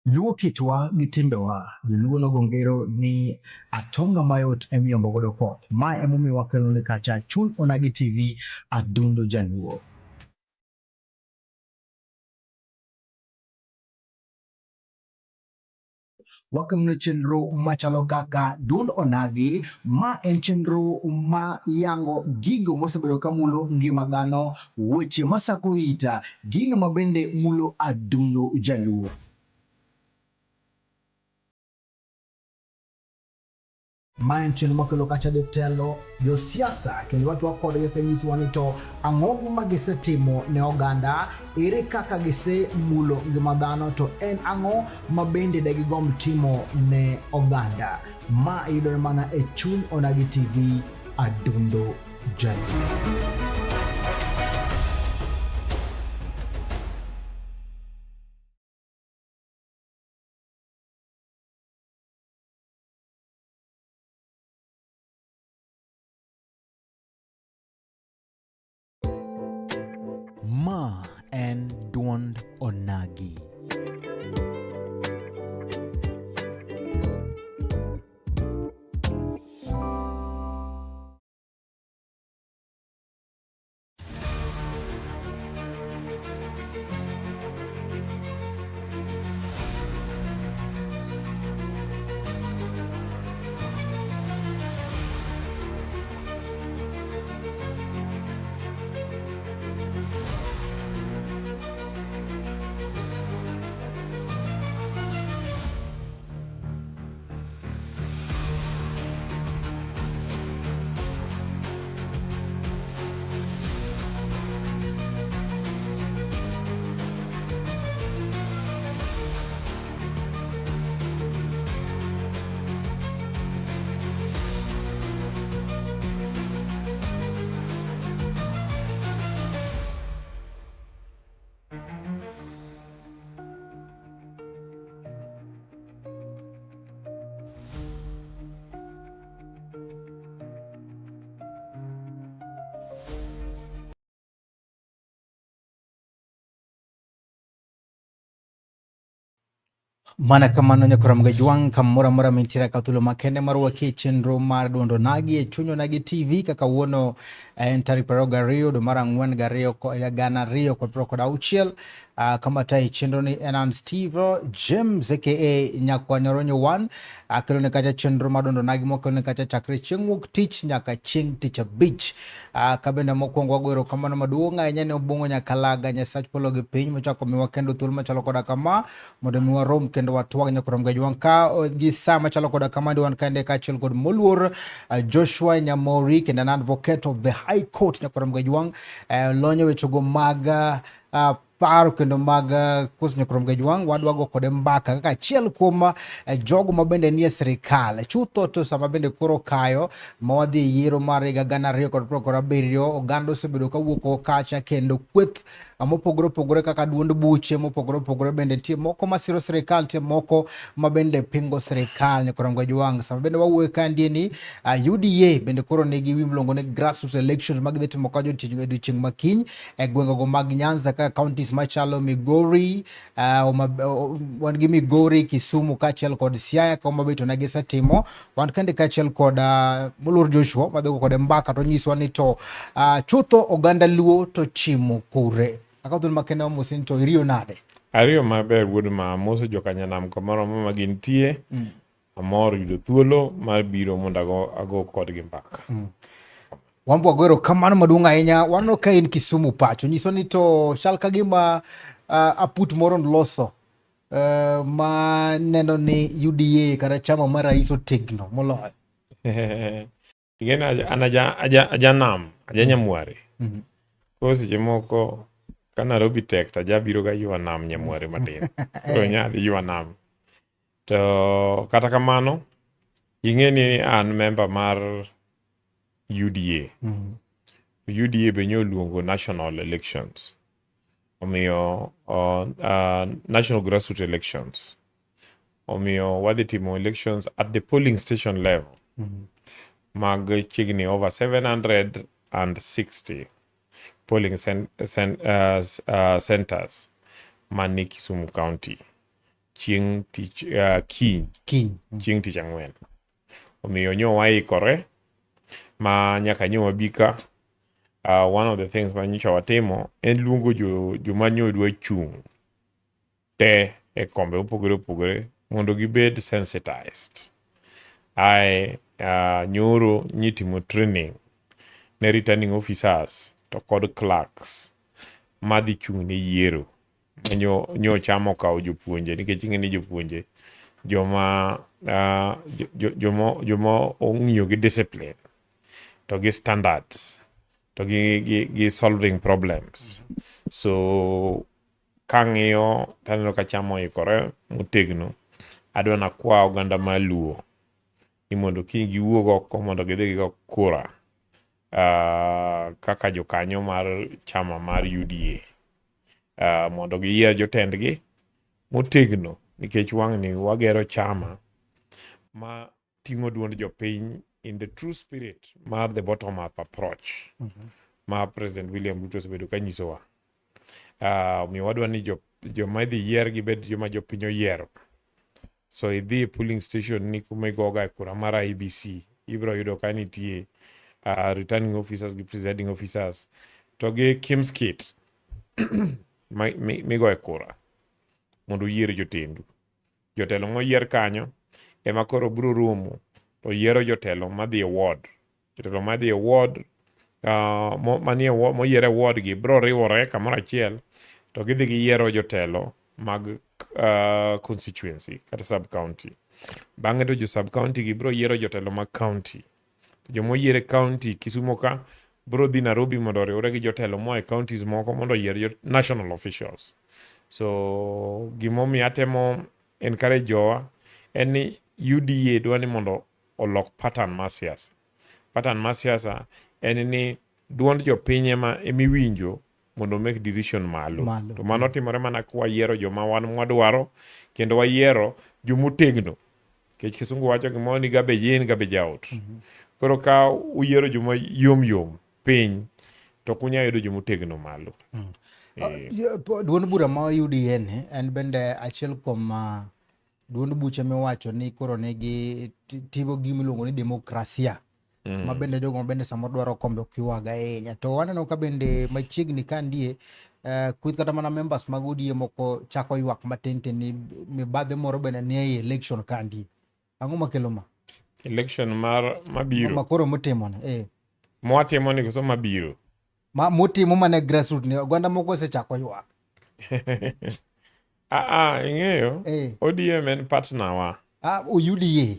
Luo kitwa gi timbewa, joluo nogo ngero ni atonga mayot emiyombo godo koth. Ma emomiyo wakelo ni kacha Chuny Onagi TV Adundo Jaluo. Wakelone chenro machalo kaka Duond Onagi, ma en chenro ma yango gigo mosebedo ka mulo ngima dhano, weche masako ita, gino ma bende mulo adundo jaluo. Ma en chenro makelo kacha jotelo, josiasa kendo watwak kodgi ka nyisowa ni to ang'o ma gisetimo ne oganda, ere kaka gisemulo ngima dhano to en ang'o ma bende de gigomb timo ne oganda. Ma yudore mana e Chuny Onagi TV, Adundo Jaluo. Ma en duond Onagi. Mana kamano nyakora Mgajwang' kamoro amora mintiere ka thuolo makende mar wakie chenro mar duond Onagi e chuny Onagi TV kaka wuono en tarik 22 dwe mar ang'wen gariyo 2026. Kama tayi chenro ni en an Steve James aka Nyakwa Nyoronyo 1 akelo ne kacha chenro mar duond Onagi mokelo ne kacha chakre chieng' wuok tich nyaka chieng' tich abich. Kabende mokwongo wago erokamano maduong' ahinya ne Obong'o Nyakalaga Nyasach polo gi piny mochako miwa kendo thuolo machalo koda kama mondo mi warom kendo watwag nyaka rom gajwang' ka gi sa machalo koda kama wan kende kaachiel kod moluor Joshua Nyamori kendo an advocate of the High Court nyaka rom gajwang' lonyo wechego mag paro kendo mag kus nyaka rom gajwang' wadwa go kode mbaka kaka achiel kuom jogo ma bende nie sirikal chutho to sama bende koro kayo ma wadhi e yiero mar higa 2027 oganda osebedo kawuok oko kacha kendo kweth mopogore opogore kaka duond buche mopogore opogore bende nitie moko masiro sirikal nitie moko ma bende pingo sirikal nyokorongo jwang' sama bende wawuoyo ka ndie ni UDA bende koro nigi wi miluongo ni grassroots elections ma gidhi timo kanyo odiochieng' ma kiny e gwengego mag Nyanza kaka counties machalo Migori, wan gi Migori, Kisumu kaachiel kod Siaya ka Homa Bay to ne gisetimo. Wan kende kaachiel kod moluor Joshua wadhigo kode mbaka to nyiswa ni to chutho oganda Luo to chimo kure. Akaw thuolo makende wamosi ni to iriyo nade? Ariyo maber wuod ma amoso jokanyanam kamoro amora ma gintie. Amor yudo thuolo mar biro mondo ago kodgi mbaka. Wambo wago erokamano maduong' ahinya. Waneno ka in Kisumu pacho. Nyiso ni to chal ka gima aput moro noloso ma neno ni UDA kata chama mar rais otegno moloyo. Ing'e an aja nam, aja Nyamware. Koro seche moko ka Nairobi tek to aja biro ga ywa nam Nyamware matin. Koro nya dhi ywa nam. To kata kamano, ing'e ni an member mar UDA. UDA be nyoluongo national elections. Omiyo national grassroots elections. Omiyo wadhi timo elections at the polling station level. Mag chiegni over 760 polling centers mani Kisumu County. chieng' tich kiny Kiny. Chieng' tich ang'wen. Omiyo nyo waikore ma nyaka nyo wabi ka. One of the things ma nyocha watimo en luongo joma nyo dwa chung' te e kombe mopogore opogore mondo gibed sensitized. Ae nyoro nyitimo training ne returning officers to kod clerks madhi chung' ne yiero. Nyo, nyo chama okawo jopuonje nikech ing'e ni jopuonje joma joma ong'iyo gi discipline to gi standards to gi solving problems. So kang'iyo taneno ka chama oikore motegno. Adwa nakwa oganda mar Luo ni mondo kiny giwuog oko mondo gidhi gigo kura kaka jokanyo mar chama mar UDA mondo giyier jotendgi motegno nikech wang'ni wagero chama ma ting'o duond jopiny in the true spirit mar the bottom up approach ma President William Ruto osebedo ka nyisowa. Omiyo wadwa ni joma idhi yier gibed joma jopiny oyiero. So idhi e polling station ni kuma igoga e kura mar IEBC, ibiro yudo ka nitie returning officers gi presiding officers to gi KIEMS kit migoye kura mondo uyier jotendu. Jotelo moyier kanyo ema koro biro romo to yiero jotelo madhi e ward. Jotelo madhi e ward manie moyier e ward gi biro riwore kamoro achiel to gidhi giyiero jotelo mag constituency kata sub county. Bang'e to jo sub county gi biro yiero jotelo mag county. Jomoyier e county Kisumo ka biro dhi Nairobi mondo oriwre gi jotelo moa e counties moko mondo oyier national officials. So gimomiyo atemo encourage jowa en ni UDA dwa ni mondo olok pattern mar siasa. Pattern mar siasa en ni duond jopiny ema emiwinjo mondo make decision malo. Malo. To mano timore mana ka wayiero joma wan mwadwaro kendo wayiero jomotegno. Nikech kisungu wacho gimoro ni garbage in garbage out. Koro ka uyiero joma yom yom piny to ok unyal yudo jomotegno malo. Duond bura ma UDA ni en bende achiel kuom duond buche miwacho ni koro nigi timo gima iluongo ni demokrasia. Ma bende jogo ma bende samoro dwaro kombe ok ywag ahinya. To waneno ka bende machiegni ka ndie kweth kata mana members mag ODM moko chako ywak matin tin ni mibadhi moro bende ni ei election ka ndie. Ang'o makelo ma? Election mar mabiro. Ma koro mutimo ni. Mwatimo ni koso mabiro? Ma mutimo mana grassroots ni oganda moko osechako ywak. Ing'eyo ODM en partner wa. UDA.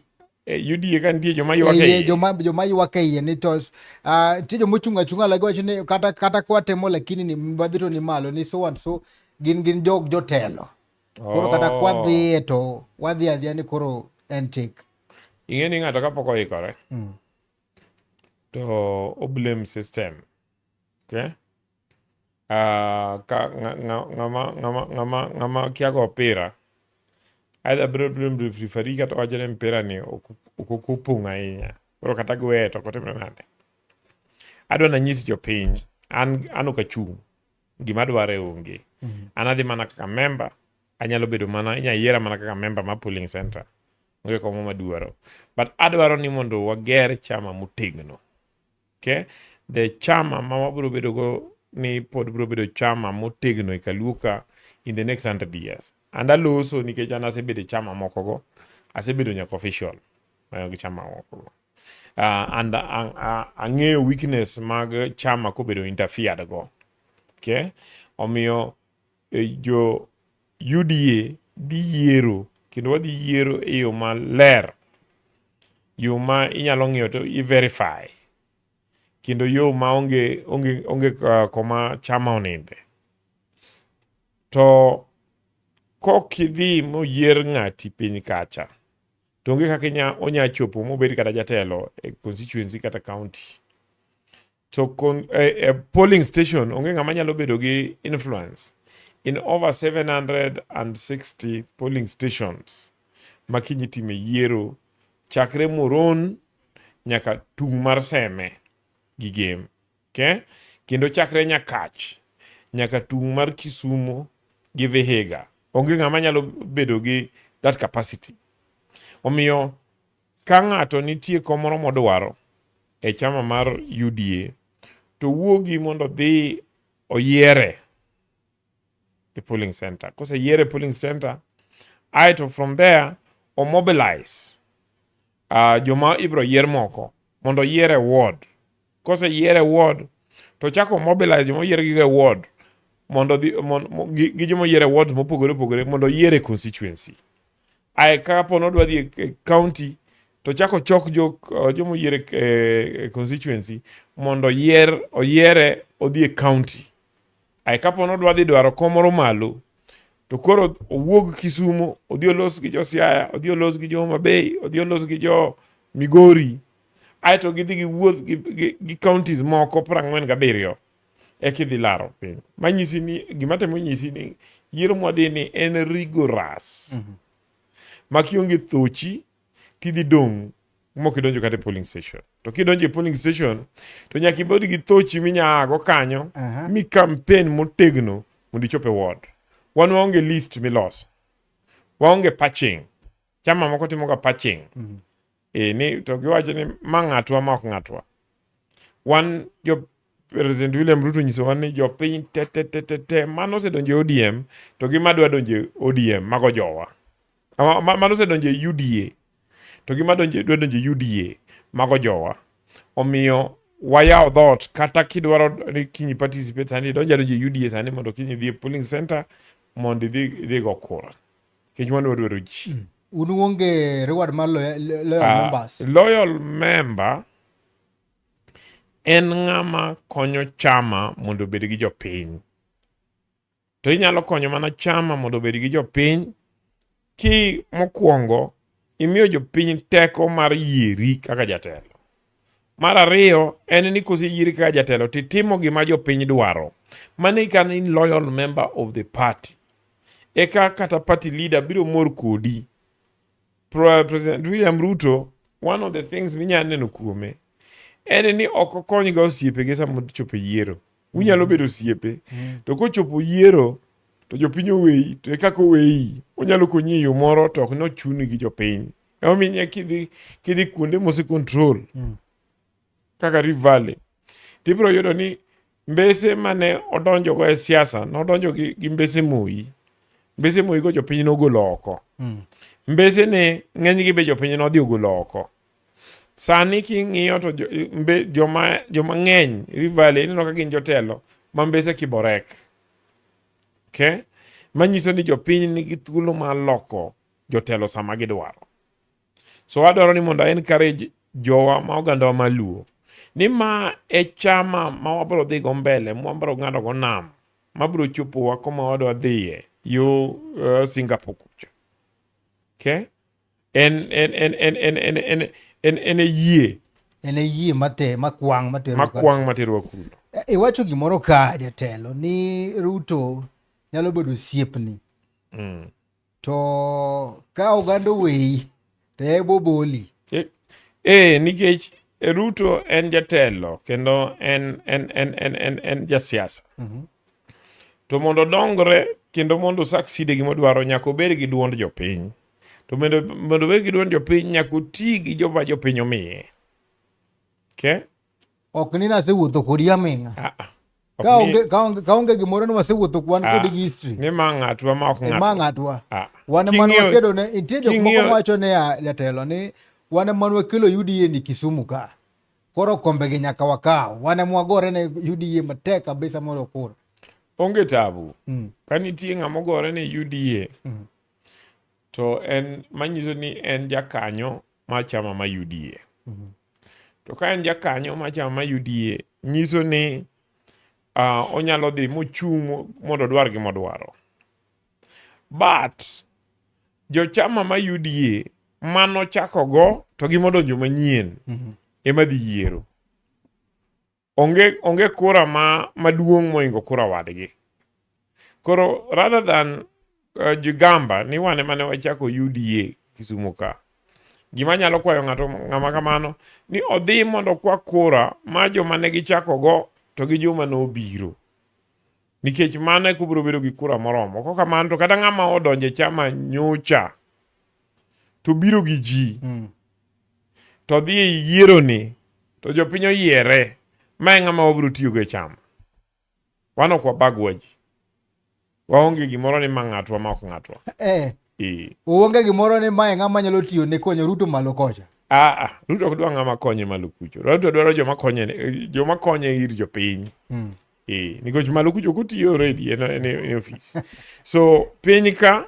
UDA ka nitie joma ywak e iye. Joma ywak e iye ni to nitie joma ochung' achung'a la giwacho ni kata kwatemo lakini ni mibadhi to ni malo ni so and so gin jog jotelo. Koro kata kwadhiye to wadhi adhiya ni koro en tik. Ing'e ni ng'ato kapok oikore to o blame system. Okay? Ka ng'ama kia go opira either biro blame referee kata wacho ni mpira ni ok opong' ahinya. Koro kata gweye to ok otimre nade. Adwa nanyis jopiny an ok achung'. Gima adwaro e onge. An adhi mana kaka member, anyalo bedo mana inya yiera mana kaka member mar polling center. Onge kom madwaro. But adwaro ni mondo wager chama motegno. Okay? The chama ma wabiro bedo go ni pod biro bedo chama motegno e Kaluo ka in the next 100 years. And aloso nikech an asebedo e chama moko go. Asebedo nyaka official mag chama moko go. And ang'eyo weakness mag chama kobedo interfered go. Okay? Omiyo jo UDA dhi yiero kendo wadhi yiero e yo maler. Yo ma inyalo ng'iyo to i verify. Kendo yo ma onge koma chama oninde. To kok idhi moyier ng'ati piny kacha, to onge kaka onya chopo mobed kata jatelo e constituency kata county. To polling station onge ng'ama nyalo bedo gi influence in over 760 polling stations ma kiny itime yiero chakre Muron nyaka tung' mar Seme gi Gem. Okay? Kendo chakre Nyakach nyaka tung' mar Kisumo gi Vihiga. Onge ng'ama nyalo bedo gi that capacity. Omiyo ka ng'ato nitie kom moro modwaro e chama mar UDA to wuogi mondo odhi oyiere e polling center. Koseyiere e polling center, aeto from there o mobilize joma ibro yier moko mondo oyier e ward. Koseyier e ward to chako mobilize joma oyier gigo e ward mondo odhi gi joma oyier e ward mopogore opogore mondo oyier e constituency. Ae kapo nodwa dhi e county to chako chok joma oyier e constituency mondo oyier oyiere odhi e county. Ae kapo nodwa dhi dwaro kom moro malo to koro owuog Kisumo odhi olos gi jo Siaya, odhi olos gi jo Homa Bay, odhi olos gi jo Migori. Aeto gidhi giwuoth gi counties moko 47 eka idhi laro piny. Manyisi ni gima temo nyisi ni yiero mwadhi ni en rigorous. Ma kionge thochi tidhi dong' mok idonjo kata e polling station. To kidonjo e polling station to nyaka ibed gi thochi minya go kanyo mi campaign motegno mondo ichop e ward. Wan waonge list miloso. Waonge patching. Chama moko timo ga patching. E, ni to giwacho ni ma ng'atwa ma ok ng'atwa. Wan jo President William Ruto nyisowa ni jopiny te te te te te mano osedonjo e ODM to gi madwa donjo e ODM mago jowa. Mano osedonjo e UDA to gi madonjo dwa donjo e UDA mago jowa. Omiyo wayawo dhoot kata kidwaro ni kiny participate sani donjo adonjo e UDA sani mondo kiny idhi e polling center mondo idhi go kura. Nikech wan wadwaro ji. Un uonge reward mar loyal members. Loyal member en ng'ama konyo chama mondo obed gi jopiny. To inyalo konyo mana chama mondo obed gi jopiny ki mokwongo imiyo jopiny teko mar yieri kaka jatelo. Mar ariyo en ni koseyieri kaka jatelo titimo gima jopiny dwaro. Mano eka in loyal member of the party. Eka kata party leader biro mor kodi. President William Ruto, one of the things minyalo neno kuome en ni ok okony ga osiepege sama ochopo e yiero. Unyalo bedo osiepe, to kochopo yiero to jopiny oweyi, to e kaka oweyi, onyalo konyi e yo moro to ok nochuni gi jopiny. Emomiyo inya kidhi kuonde mose control kaka Rift Valley, tibiro yudo ni mbese mane odonjo go e siasa nodonjo gi mbese Moi. Mbese Moi go jopiny nogolo oko. Mbese ne ng'enygi be jopiny nodhi ogolo oko. Sani king'iyo to joma ng'eny Rift Valley ineno ka gin jotelo ma mbese kiborek. Okay? Manyiso ni jopiny nigi thuolo mar loko jotelo sama gidwaro. So wadwaro ni mondo encourage jowa ma ogandawa ma Luo ni ma e chama ma wabiro dhi go mbele, ma wabiro ng'ado go nam, mabiro chopowa kuma wadwa dhiye yo Singapore kucha. Okay? En e yie. En e yie mate makwang' matero makwang' materowa kuno. Iwacho gimoro ka jatelo ni Ruto nyalo bedo osiepni. To ka oganda oweyi to e boboli. Nikech Ruto en jatelo kendo en jasiasa. To mondo odongre kendo mondo succeed e gima odwaro nyaka obed gi duond jopiny. To mondo obed gi duond jopiny nyaka oti gi joma jopiny omiye. Okay? Ok ni nasewuotho kodi aming'a. Ka onge gimoro ni wasewuotho wan kodi gi history. Ni ma ng'atwa ma ok ng'atwa. Ma ng'atwa. Wan ema wakedo ne nitie jok moko wacho ne jatelo ni wan ema wakelo UDA ni Kisumu ka. Koro kombe gi nyaka wakaw. Wan ema wagore ne UDA matek kabisa mondo kura. Onge tabu. Ka nitie ng'ama ogore ne UDA to en manyiso ni en jakanyo mar chama ma UDA. To ka en jakanyo mar chama ma UDA nyiso ni onyalo dhi mochung' mondo odwar gima odwaro. But jochama ma UDA manochako go to gi modonjo manyien ema dhi yiero. Onge kura maduong' mohingo kura wadgi. Koro rather than jigamba ni wan ema ne wachako UDA Kisumu ka. Gima anyalo kwayo ng'ato ng'ama kamano ni odhi mondo okwa kura ma joma ne gichako go to gi joma nobiro. Nikech mano eka obiro bedo gi kura moromo. Kok kamano to kata ng'ama odonjo e chama nyocha to biro gi ji to dhi e yieroni to jopiny oyiere, ma e ng'ama wabiro tiyogo e chama. Wan ok wabagwa ji. Waonge gimoro ni ma ng'atwa ma ok ng'atwa. Uonge gimoro ni mae ng'ama nyalo tiyo ne konyo Ruto malo kocha. Ah, ah, Ruto ok dwa ng'ama konye malo kucho. Ruto dwaro joma konye, joma konye ir jopiny. Nikech malo kucho kotiyo already en e office. So piny ka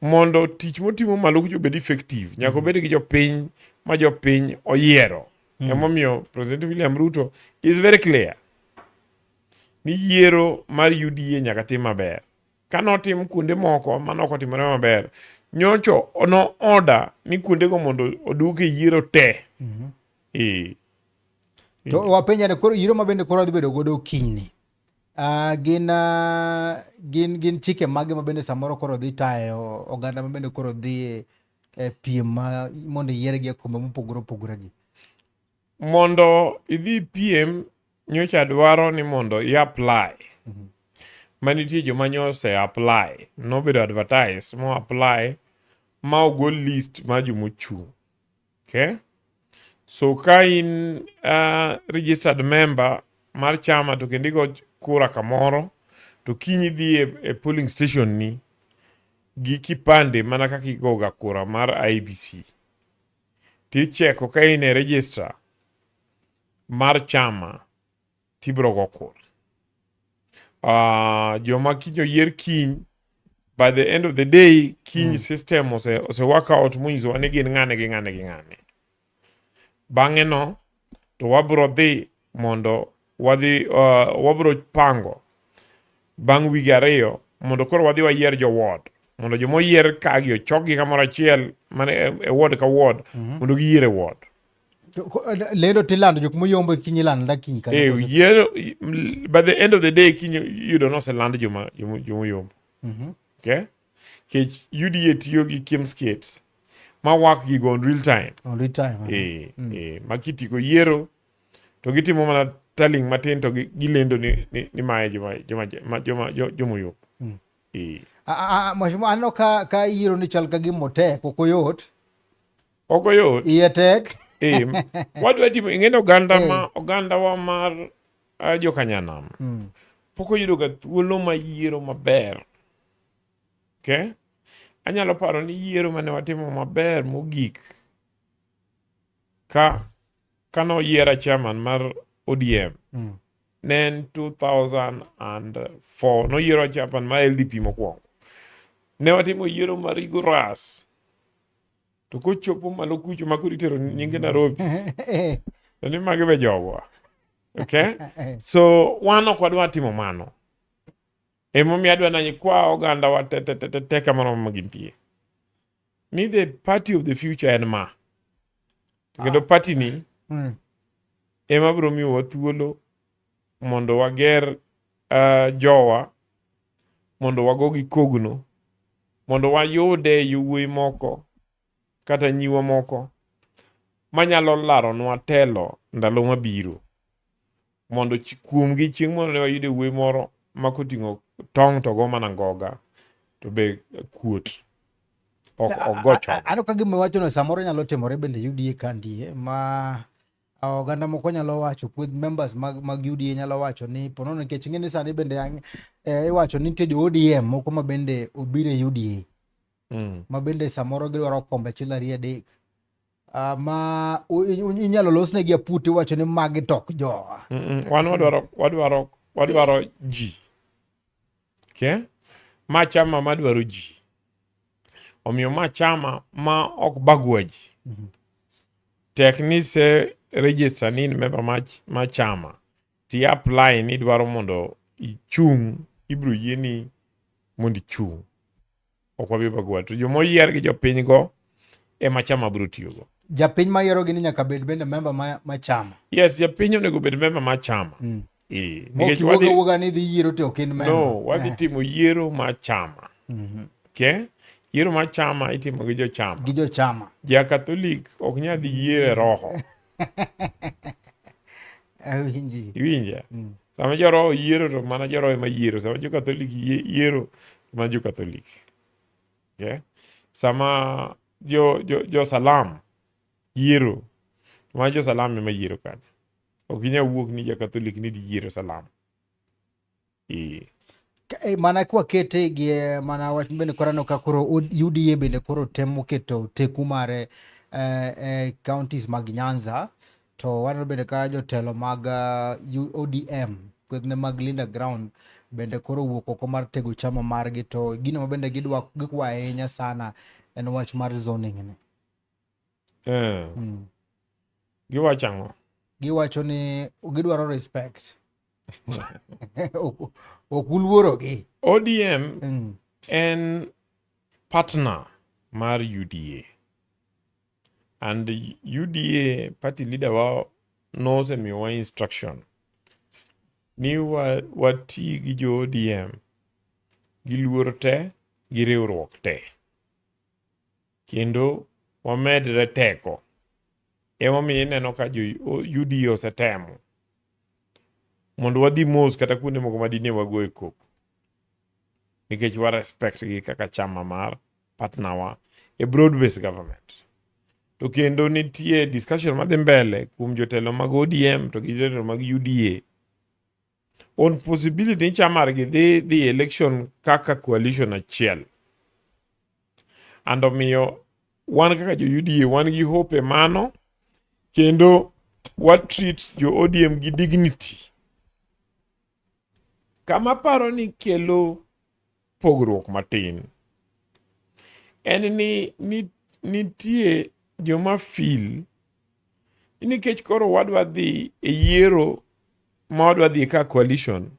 mondo tich motimo malo kucho obed effective, nyaka obed gi jopiny ma jopiny oyiero. Emomiyo President William Ruto is very clear ni yiero mar UDA nyaka tim maber. Ka notim kuonde moko mane ok otimore maber, nyocho no order ni kuondego mondo oduok e yiero te. To wapenja ni koro yiero ma bende koro dhi bedo godo kinyni. Gin chike mage ma bende samoro koro dhi tayo oganda ma bende koro dhi e piem ma mondo yiergi e kombe mopogore opogore gi? Mondo idhi piem nyocha dwaro ni mondo i apply. Manitie joma nyose apply, nobedo advertise mo apply ma ogol list mar jomochung'. Okay? So ka in registered member mar chama to kendo igo kura kamoro to kiny idhi e polling station ni gi kipande mana kaka igoga kura mar IEBC. Ticheko ka in e register mar chama tibiro go kura. Joma kiny oyier kiny by the end of the day kiny system ose work out monyisowa ni gin ng'ane gi ng'ane gi ng'ane. Bang'e no to wabiro dhi mondo wadhi wabiro pango bang' wige ariyo mondo koro wadhi wayier jo ward mondo joma oyier kagi ochokgi kamoro achiel mana e ward ka ward mondo giyier e ward. Lendo tilando jok moyombo kiny ilando da kiny kanyo. Yiero by the end of the day kiny iyudo noseland joma oyombo. Okay? Kech UDA tiyo gi KIEMS kit ma work gigo on real time. On real time. Ma kitieko yiero to gitimo mana tallying matin to gilendo ni mae joma oyombo. Mheshimiwa, aneno ka yiero ni chal ka gima otek, ok oyot. Ok oyot. Iye tek. Wadwa timo ing'e ni oganda ma oganda wa mar jokanyanam pok oyudo ga thuolo ma yiero maber. Okay? Anyalo paro ni yiero mane watimo maber mogik ka kanoyiera chairman mar ODM ne en 2004 noyiero chairman mar LDP mokwongo. Ne watimo yiero ma rigorous. To kochopo malo kucho ma koro itero nyinge Nairobi to ni magi be jogwa. Okay? So wan ok wadwa timo mano. Emomiyo adwa ni nyikwa oganda wa te te te te te kamoro ma gintie. Ni the party of the future en ma. To kendo party ni ema biro miyowa thuolo mondo wager jowa, mondo wago gi kogno, mondo wayude yowuoyi moko kata nyiwa moko manyalo laronwa telo ndalo mabiro. Mondo kuomgi chieng' moro ne wayude wuoyi moro ma koting'o tong' to go mana ngoga to be kuot ok go chong. Aneno ka gima iwachono samoro nyalo timore bende UDA ka ndie ma oganda moko nyalo wacho, kweth members mag UDA nyalo wacho ni ponono nikech ing'e ni sani bende iwacho ni nitie jo ODM moko ma bende obiro e UDA ma bende samoro gidwaro kombe achiel ariyo adek ma inyalo losnegi aput iwacho ni magi to ok jowa. Wan wadwaro ji. Okay? Ma chama madwaro ji. Omiyo ma chama ma ok bagua ji. Tek ni se register ni in member ma chama ti apply ni idwaro mondo ichung', ibiro yieni mondo ichung'. Ok wabi bagua. To joma oyier gi jopiny go ema chama biro tiyogo. Japiny mayiero gi ni nyaka bed bende member ma chama. Yes, japiny onego bed member ma chama. Mok Nikech wadhi wuoga ni dhi yiero to ok in member. No, wadhi timo yiero ma chama. Okay? Yiero ma chama itimo gi jochama. Gi jochama. Ja Catholic ok nyal dhi yiero e roho. Awinji. Iwinja? Sama joroho yiero to mana joroho ema yiero. Sama jo Catholic yiero to mana jo Catholic. Okay? Sama jo Salam yiero to mana jo Salam ema yiero kanyo. Ok inyal wuok ni ja Catholic ni dhi yiero Salam. Mana kwakete gi mana wach bende koro aneno ka koro UDA bende koro temo keto teku mare counties mag Nyanza, to waneno bende ka jotelo mag ODM kwethne mag Linda Ground bende koro wuok oko mar tego chama margi, to gino ma bende gidwa gikwa ahinya sana en wach mar zoning ni. Giwacho ang'o? Giwacho ni gidwaro respect. Ok uluorogi. ODM en partner mar UDA. And UDA party leader wa nosemiyowa instruction ni wati gi jo ODM gi luor te gi riwruok te. Kendo wamedre teko. Emomiyo ineno ka jo UDA osetemo mondo wadhi mos kata kuonde moko ma dine wagoye koko. Nikech wa respect gi kaka chama mar partner wa e broad based government. To kendo nitie discussion madhi mbele kuom jotelo mag ODM to gi jotelo mag UDA on possibility ni chama margi dhi election kaka coalition achiel. And omiyo wan kaka jo UDA wan gi hope e mano, kendo wa treat jo ODM gi dignity. Kama paro ni kelo pogruok matin en ni nitie joma feel nikech koro wadwa dhi e yiero ma wadwa dhi ka coalition,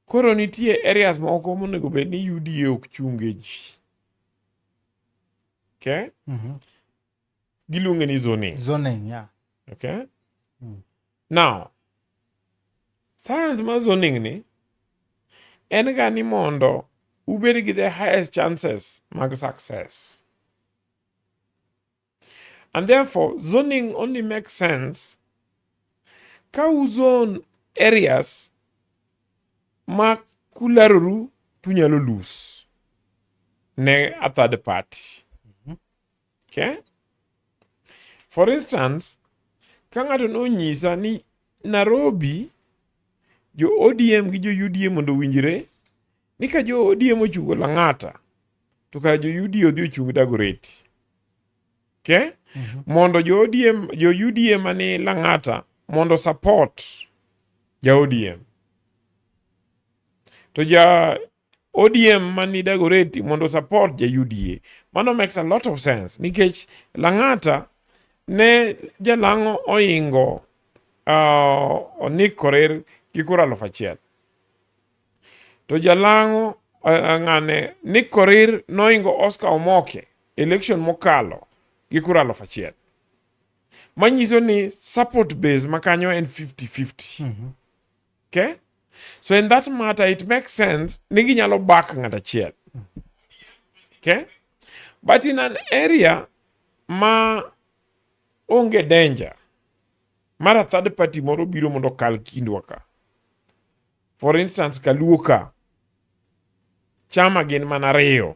koro nitie areas moko monego bed ni UDA ok chunge ji. Okay? Giluonge ni zoning. Zoning, yeah. Okay? Now, science mar zoning ni en ga ni mondo ubed gi the highest chances mag success. And therefore, zoning only makes sense ka u zone areas ma kularoru tunyalo lose ne a third party. Okay? For instance, ka ng'ato nonyisa ni Nairobi jo ODM gi jo UDA mondo owinjre ni ka jo ODM ochungo Lang'ata to kara jo UDA odhi ochung Dagoretti. Okay? Mondo jo ODM, jo UDA mani Lang'ata mondo support ja ODM. To ja ODM mani Dagoretti mondo support ja UDA. Mano makes a lot of sense nikech Lang'ata ne jalang'o oingo Nick Korir gi kura 1000. To jalang'o ng'ane Nick Korir noingo Oscar Omoke election mokalo gi kura 1000. Manyiso ni support base makanyo en 50-50. Okay? So in that matter, it makes sense ni ginyalo back ng'at achiel. Okay? But in an area ma onge danger, mar a third party moro biro mondo okal kindwa ka. For instance, Kaluo ka, chama gin mana ariyo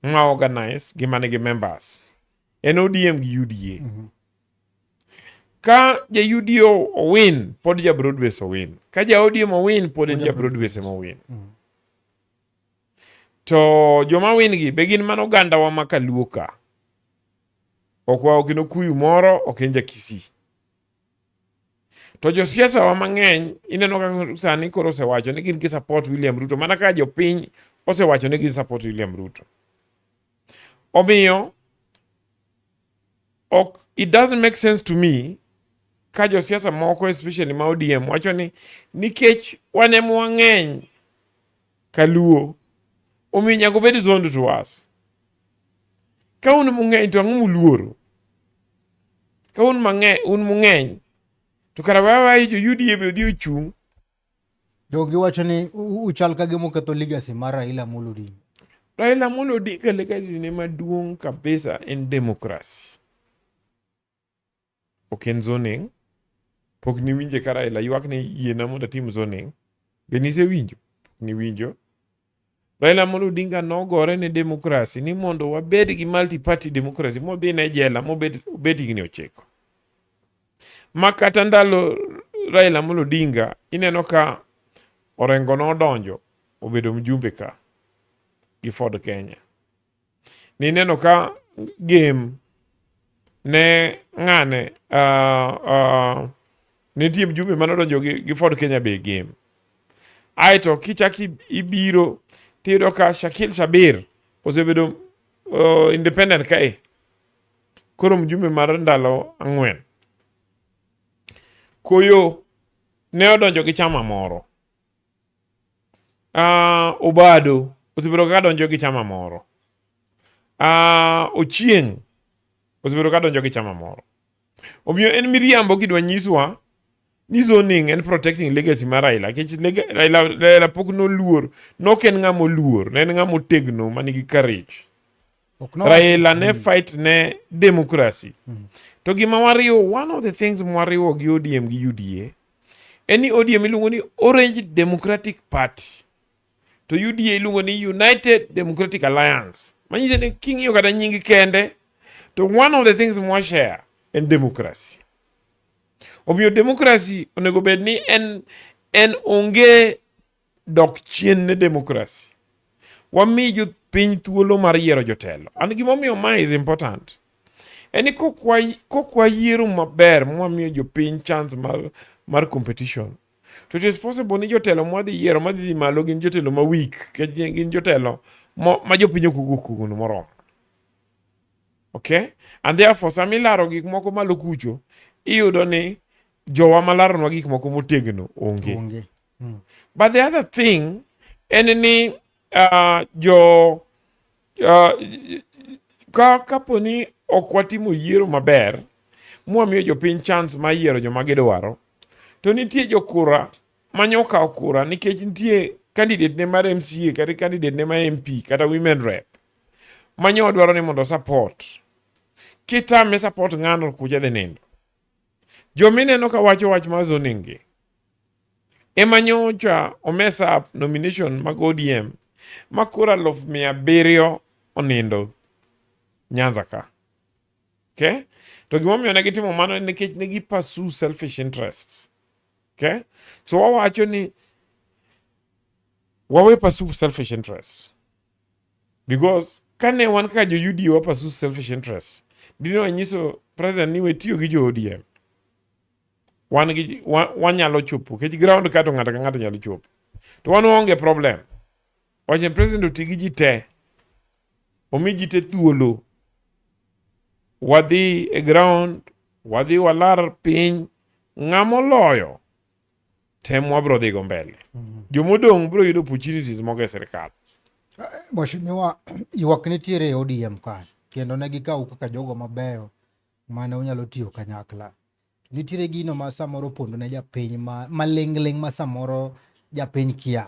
ma organize gi manigi members. En ODM gi UDA. Ka ja UDA owin, pod ja broad base owin. Ka ja ODM owin, pod en ja broad base ema owin. To joma win gi be gin mana oganda wa ma Kaluo ka. Ok wa ok en okuyu moro, ok en ja Kisii. To josiasa wa mang'eny ineno ka sani koro osewacho ni gin gi support William Ruto mana ka jopiny osewacho ni gin support William Ruto. Omiyo ok it doesn't make sense to me ka josiasa moko especially ma ODM wacho ni nikech wan ema wang'eny Kaluo omiyo nyaka obed zoned to us. Ka un mung'eny to ang'o muluoro? Ka un mang'eny, un mung'eny to kara wewe jo UDA be odhi ochung'. To giwacho ni uchal ka gima uketho legacy mar Raila Amolo Odinga. Raila Amolo Odinga legacy ne maduong' kabisa en democracy. Ok en zoning. Pok niwinje ka Raila ywak ni yiena mondo atim zoning. Be nisewinjo? Pok niwinjo. Raila Amolo Odinga nogore ne demokrasi ni mondo wabed gi multi party democracy modhi ne jela mobed obed higni 9. Ma kata ndalo Raila Amolo Odinga ineno ka Orengo nodonjo obedo mjumbe ka gi Ford Kenya. Nineno ka game ne ng'ane nitie mjumbe manodonjo gi Ford Kenya be game. Aeto kichak ibiro tiyudo ka Shakil Shabir osebedo independent kae. Koro mjumbe mar ndalo 4. Koyo ne odonjo gi chama moro. Obado osebedo ka donjo gi chama moro. Ochieng' osebedo ka donjo gi chama moro. Omiyo en miriambo kidwa nyiswa ni zoning en protecting legacy mar Raila. Nikech Raila pok noluor, nok en ng'ama oluor, ne en ng'ama otegno manigi courage. Raila ne fight ne democracy. To gima wariwo, one of the things mwariwo gi ODM gi UDA, en ni ODM iluongo ni Orange Democratic Party, to UDA iluongo ni United Democratic Alliance. Manyiso ni king'iyo kata nying kende, to one of the things mwa share en democracy. Omiyo democracy onego bed ni en onge dok chien ne democracy. Wami jopiny thuolo mar yiero jotelo. And gimomiyo mae is important en ni kokwa yiero maber mwamiyo jopiny chance mar competition, to it is possible ni jotelo mwadhi yiero madhi dhi malo gin jotelo ma weak, nikech gin jotelo ma jopiny ok ogo kogno moromo. Okay? And therefore sama ilaro gik moko malo kucho, iyudo ni jowa malaronwa gik moko motegno onge. Onge. But the other thing en ni ka kapo ni ok watimo yiero maber mwamiyo jopiny chance mar yiero joma gidwaro, to nitie jokura manyokawo kura nikech nitie candidate ne mar MCA kata candidate ne mar MP kata women rep manyo dwaro ni mondo support. Kitame support ng'ano kucha dhi nindo. Jomineno ka wacho wach mar zoning gi ema nyocha omess up nomination mag ODM ma kura 700,000 onindo Nyanza ka. Okay? To gimomiyo ne gitimo mano en nikech ne gi pursue selfish interests. Okay? So wawacho ni wawe pursue selfish interests. Because kane wan kaka jo UDA wa pursue selfish interests, dine wanyiso president ni we tiyo gi jo ODM. Wan gi wanyalo chopo nikech ground ka to ng'ato ka ng'ato nyalo chopo. To wan waonge problem. Wacho ni president oti gi ji te. Omi ji te thuolo. Wadhi e ground, wadhi walar piny, ng'ama oloyo tem wabro dhi go mbele. Jomodong' biro yudo opportunities moko e sirikal. Mheshimiwa, ywak nitiere e ODM ka kendo ne gikawu kaka jogo mabeyo mane unyalo tiyo kanyakla. Nitiere gino ma samoro opondo ne japiny ma maling'ling' ma samoro japiny kia.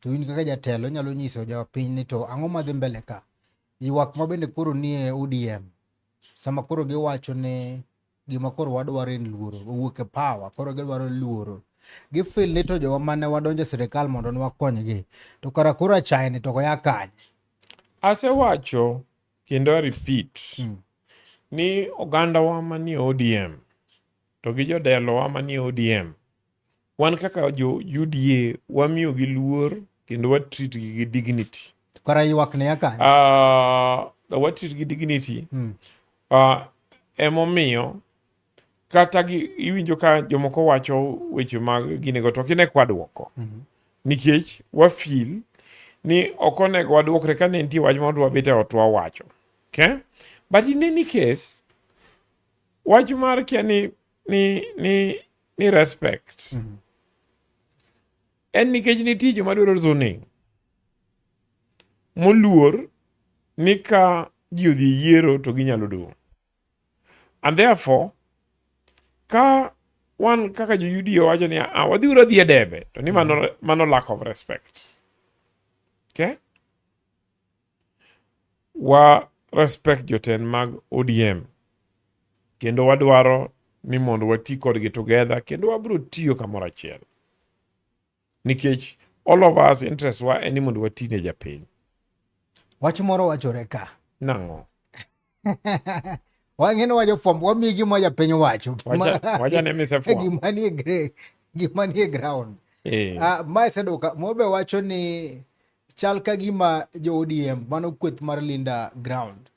To in kaka jatelo inyalo nyiso japiny ni to ang'o madhi mbele ka. Ywak ma bende koro nie ODM sama koro giwacho ni gima koro wadwaro en luoro, owuok e power, koro gidwaro luoro. Gifeel ni to jowa mane wadonjo e sirikal mondo ne wakonygi. To kara koro achaye ni to oya kanye? Asewacho kendo a repeat ni ogandawa manie ODM to gi jodelowa manie ODM, wan kaka jo UDA wamiyogi luor kendo wa treat gi gi dignity. Kara ywak ne ya kanye? Wa treat gi dignity. Emomiyo kata gi iwinjo ka jomoko wacho weche mag ginego to kine kwa dwoko. Nikech wa feel ni ok onego waduokre ka ne nitie wach moro wabet e ot wawacho. Okay? But in any case, wach mar kia ni respect. En nikech nitie joma dwaro zoning. Moluor ni ka ji odhi yiero to ginyalo dong'. And therefore, ka wan kaka jo UDA wacho ni ah, wadhi uru adhi e debe to ni mano lack of respect. Okay? Wa respect jotend mag ODM kendo wadwaro ni mondo wati kodgi together kendo wabiro tiyo kamoro achiel. Nikech all of us interest wa en ni mondo wati ne japiny. Wach moro wachore ka. Nang'o? Wang'e ni wajofwambo wamiyi gima japiny wacho. Wacha ne misefwambo. Gima nie gima nie ground. Eh. Mae seduka mobe wacho ni chal ka gima jo ODM mano kweth mar Linda Ground.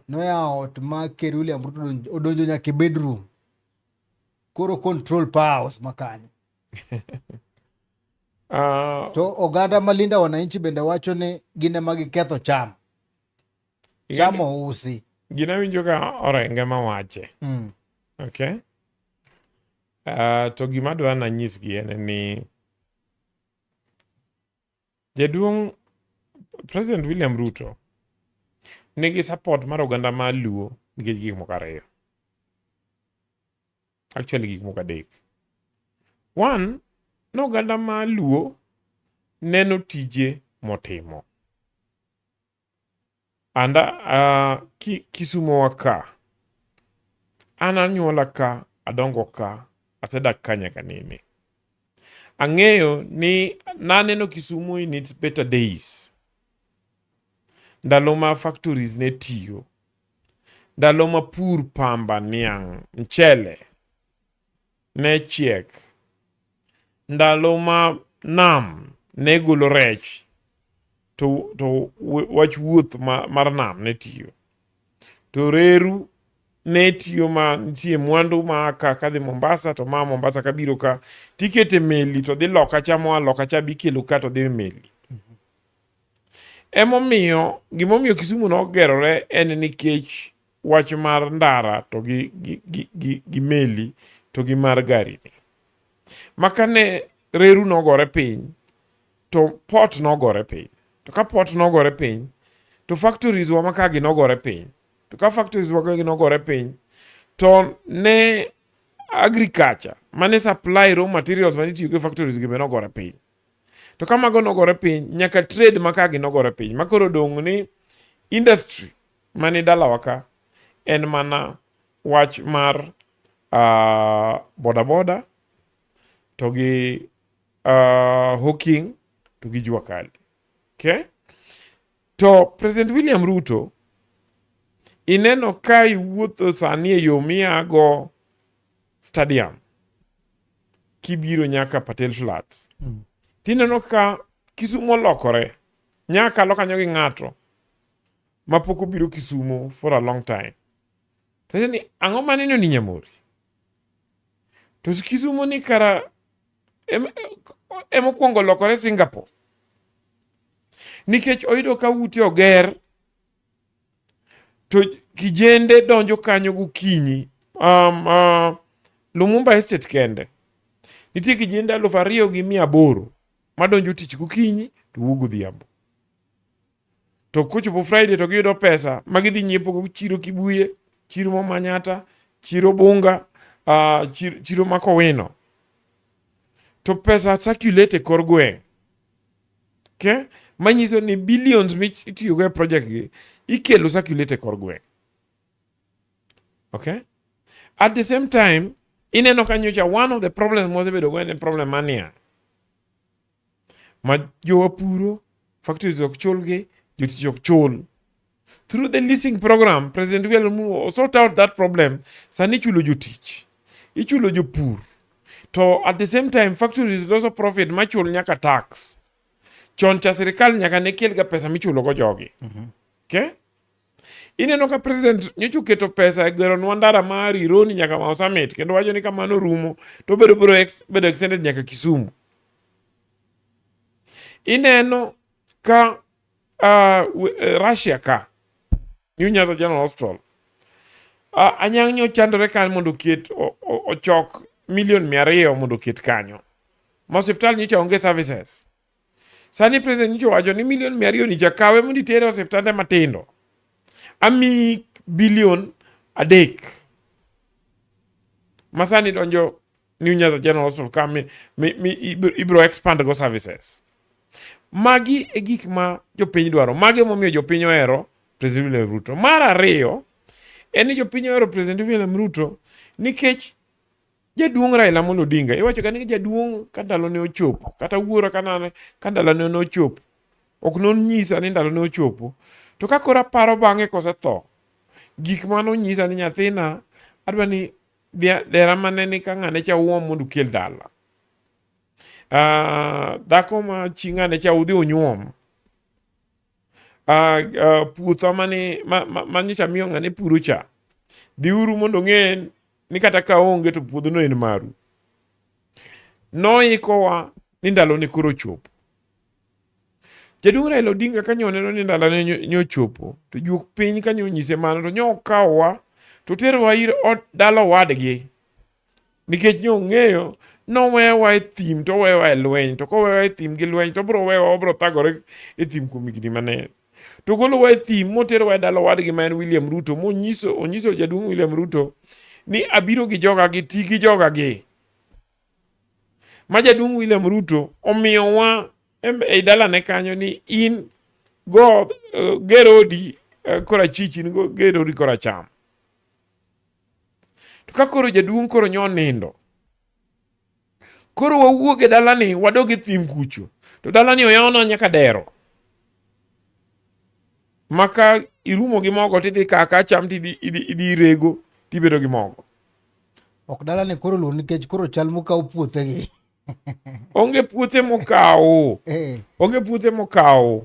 Noyawo ot ma Ker William Ruto odonjo nyaka e bedroom. Koro control powers makanyo. To oganda ma Linda Wananchi bende wacho ni gin ema giketho cham. Cham ousi. Gina winjo ka Orenge mawache. Okay. To gima adwa nanyisgi en ni jaduong' President William Ruto nigi support mar oganda ma Luo nikech gik moko ariyo. Actually gik moko adek. One, ni oganda ma Luo neno tije motimo. Anda Kisumo wa ka, an anyuola ka, adongo ka, asedak ka nyaka nene. Ang'eyo ni naneno Kisumu in its better days. Ndalo ma factories ne tiyo. Ndalo ma pur pamba, niang', mchele ne chiek. Ndalo ma nam ne golo rech to wach wuoth mar nam ne tiyo. To reru ne tiyo ma nitie mwandu ma ka kadhi Mombasa to ma Mombasa kabiro ka tikete meli to dhi loka cha moa loka cha bikelo ka to dhi e meli. Emomiyo gimomiyo Kisumu nogerore en nikech wach mar ndara to gi meli to gi mar gari ni. Ma kane reru nogore piny to port nogore piny. To ka port nogore piny to factories wa maka gi nogore piny. To ka factories wa gi nogore piny to ne agriculture mane supply raw materials mane itiyogo e factories gi be nogore piny. To ka mago nogore piny, nyaka trade ma ka gi nogore piny. Ma koro dong' ni industry mani dalawa ka en mana wach mar boda boda to gi hawking to gi jua kali. Okay? To President William Ruto ineno ka iwuotho sani e yo miago stadium kibiro nyaka Patel Flats. Tineno ka Kisumu olokore. Nyaka kalo kanyo gi ng'ato mapok obiro Kisumu for a long time. To ni ang'o maneno ni Nyamori? To Kisumu ni kara emokwongo lokore Singapore. Nikech oyudo ka ute oger to kijende donjo kanyo gokinyi. Lumumba Estate kende nitie kijende 2,800 madonjo tich gokinyi to wuok godhiambo. To kochopo Friday to giyudo pesa ma gidhi nyiepo go chiro Kibuye, chiro Manyata, chiro Bunga, chiro Makowino. To pesa circulate e kor gweng'. Okay? Manyiso ni billions mitiyogo e project gi ikelo circulate e kor gweng'. Okay? At the same time, ineno ka nyocha one of the problems mwasebedo go en problem mar niang'. Ma jowa puro, factories ok chulgi, jotich ok chul. Through the leasing program, President William Ruto sort out that problem. Sani ichulo jotich, ichulo jopur. To at the same time, factories loso profit machul nyaka tax. Chon cha sirikal nyaka ne kelga pesa michulo go jogi. Okay? Ineno ka president nyocha oketo pesa e geronwa ndara mar Rironi nyaka Mau Summit kendo wacho ni kamano rumo to bedo biro bedo extended nyaka Kisumu. Ineno ka Russia ka New Nyanza General Hospital Anyang' nyo chandore kanyo mondo oket ochok milion 200 mondo oket kanyo. Ma osiptal nyocha onge services. Sani president nyocha owacho ni milion 200 ni jakawe mondo itere e osiptande matindo. Amiyi bilion 3 ma sani donjo New Nyanza General Hospital ka mi ibiro expand go services. Magi e gik ma jopiny dwaro. Magi emomiyo jopiny ohero President William Ruto. Mar ariyo, en ni jopiny ohero President William Ruto nikech Jaduong' Raila Amolo Odinga iwacho ga ni jaduong' ka ndalone ochopo kata wuora ka nane ka ndalone nochopo ok nonyisa ni ndalone ochopo to ka koro aparo bang'e kosetho gik mane onyisa ni nyathina adwa ni dera mane ni ka ng'ane cha uom mondo ukel dala. Dhako ma chi ng'ane cha udhi unyuom. Puotha mane ma nyocha miyo ng'ane puro cha dhiuru mondo ong'e ni kata ka onge to puodhono en maru. Noikowa ni ndalone koro ochopo. Jaduong' Raila Odinga ka nyo oneno ni ndalone nyochopo to juok piny ka nyonyise mano to nyokawowa to terowa ir dala owadgi nikech nyong'eyo nowewa e thim to owewa e lweny to kowewa e thim gi lweny to obiro wewa obiro thagore e thim kuom higni mang'eny to golowa e thim moterowa e dala owadgi ma en William Ruto monyiso onyiso jaduong' William Ruto ni abiro gi joga gi ti gi joga gi ma jaduong' William Ruto omiyowa e dalane kanyo ni in go ger odi korachich in go ger odi koracham. To ka koro jaduong' koro nyo nindo, koro wawuog e dalani wadog e thim kucho, to dalani oyawna nyaka dero. Ma ka irumo gi mogo tidhi kaka cham tidhi idhi rego tibedo gi mogo. Ok dalani koro luor nikech koro chal mokaw puothegi. Onge puothe mokaw. Onge puothe mokaw.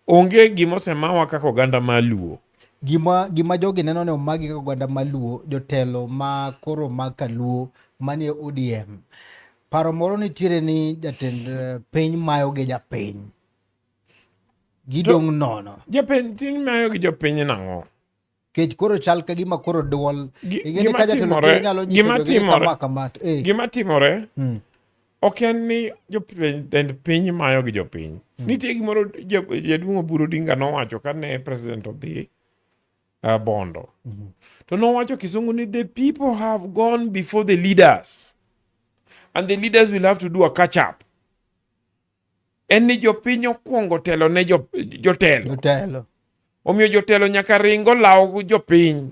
Onge gima osemawa kaka oganda ma Luo. Gima jogi neno ni omagi kaka oganda ma Luo, jotelo ma koro mag Kaluo manie ODM. Paro moro nitiere ni jatend piny mayo gi japiny. Gidong' nono. Japiny ting mayo gi jopiny nang'o? Kech koro chal ka gima koro duol. Ing'e ni ka jatelo nyalo nyiso jogi ni kama kama. Gima timore ok en ni jotend piny mayo gi jopiny. Nitie gimoro jaduong' Oburu Odinga nowacho kane president odhi Bondo. To nowacho kisungu ni the people have gone before the leaders and the leaders will have to do a catch up. En ni jopiny okwongo telo ne jotelo. Jotelo. Omiyo jotelo nyaka ring olaw jopiny.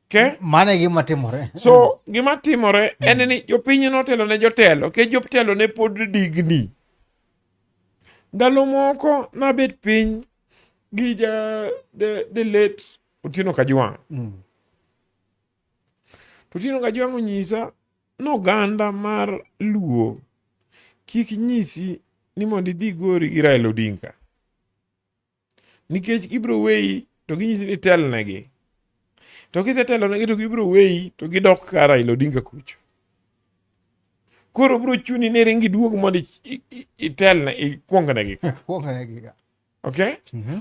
Okay? Mano e gima timore. So gima timore en ni jopiny notelo ne jotelo, ke jotelo ne pod digni. Ndalo moko nabet piny gi the late Otieno Kajwang'. To Otieno Kajwang' onyisa ni oganda mar Luo kik nyisi ni mondo idhi gori gi Raila Odinga. Nikech gibiro weyi to ginyisi ni telnegi. To kisetelonegi to gibiro weyi to gidok ka Raila Odinga kucho. Koro biro chuni ni ring iduog mondo itelne ikuongnegi ka. Kuongnegi ka. Okay?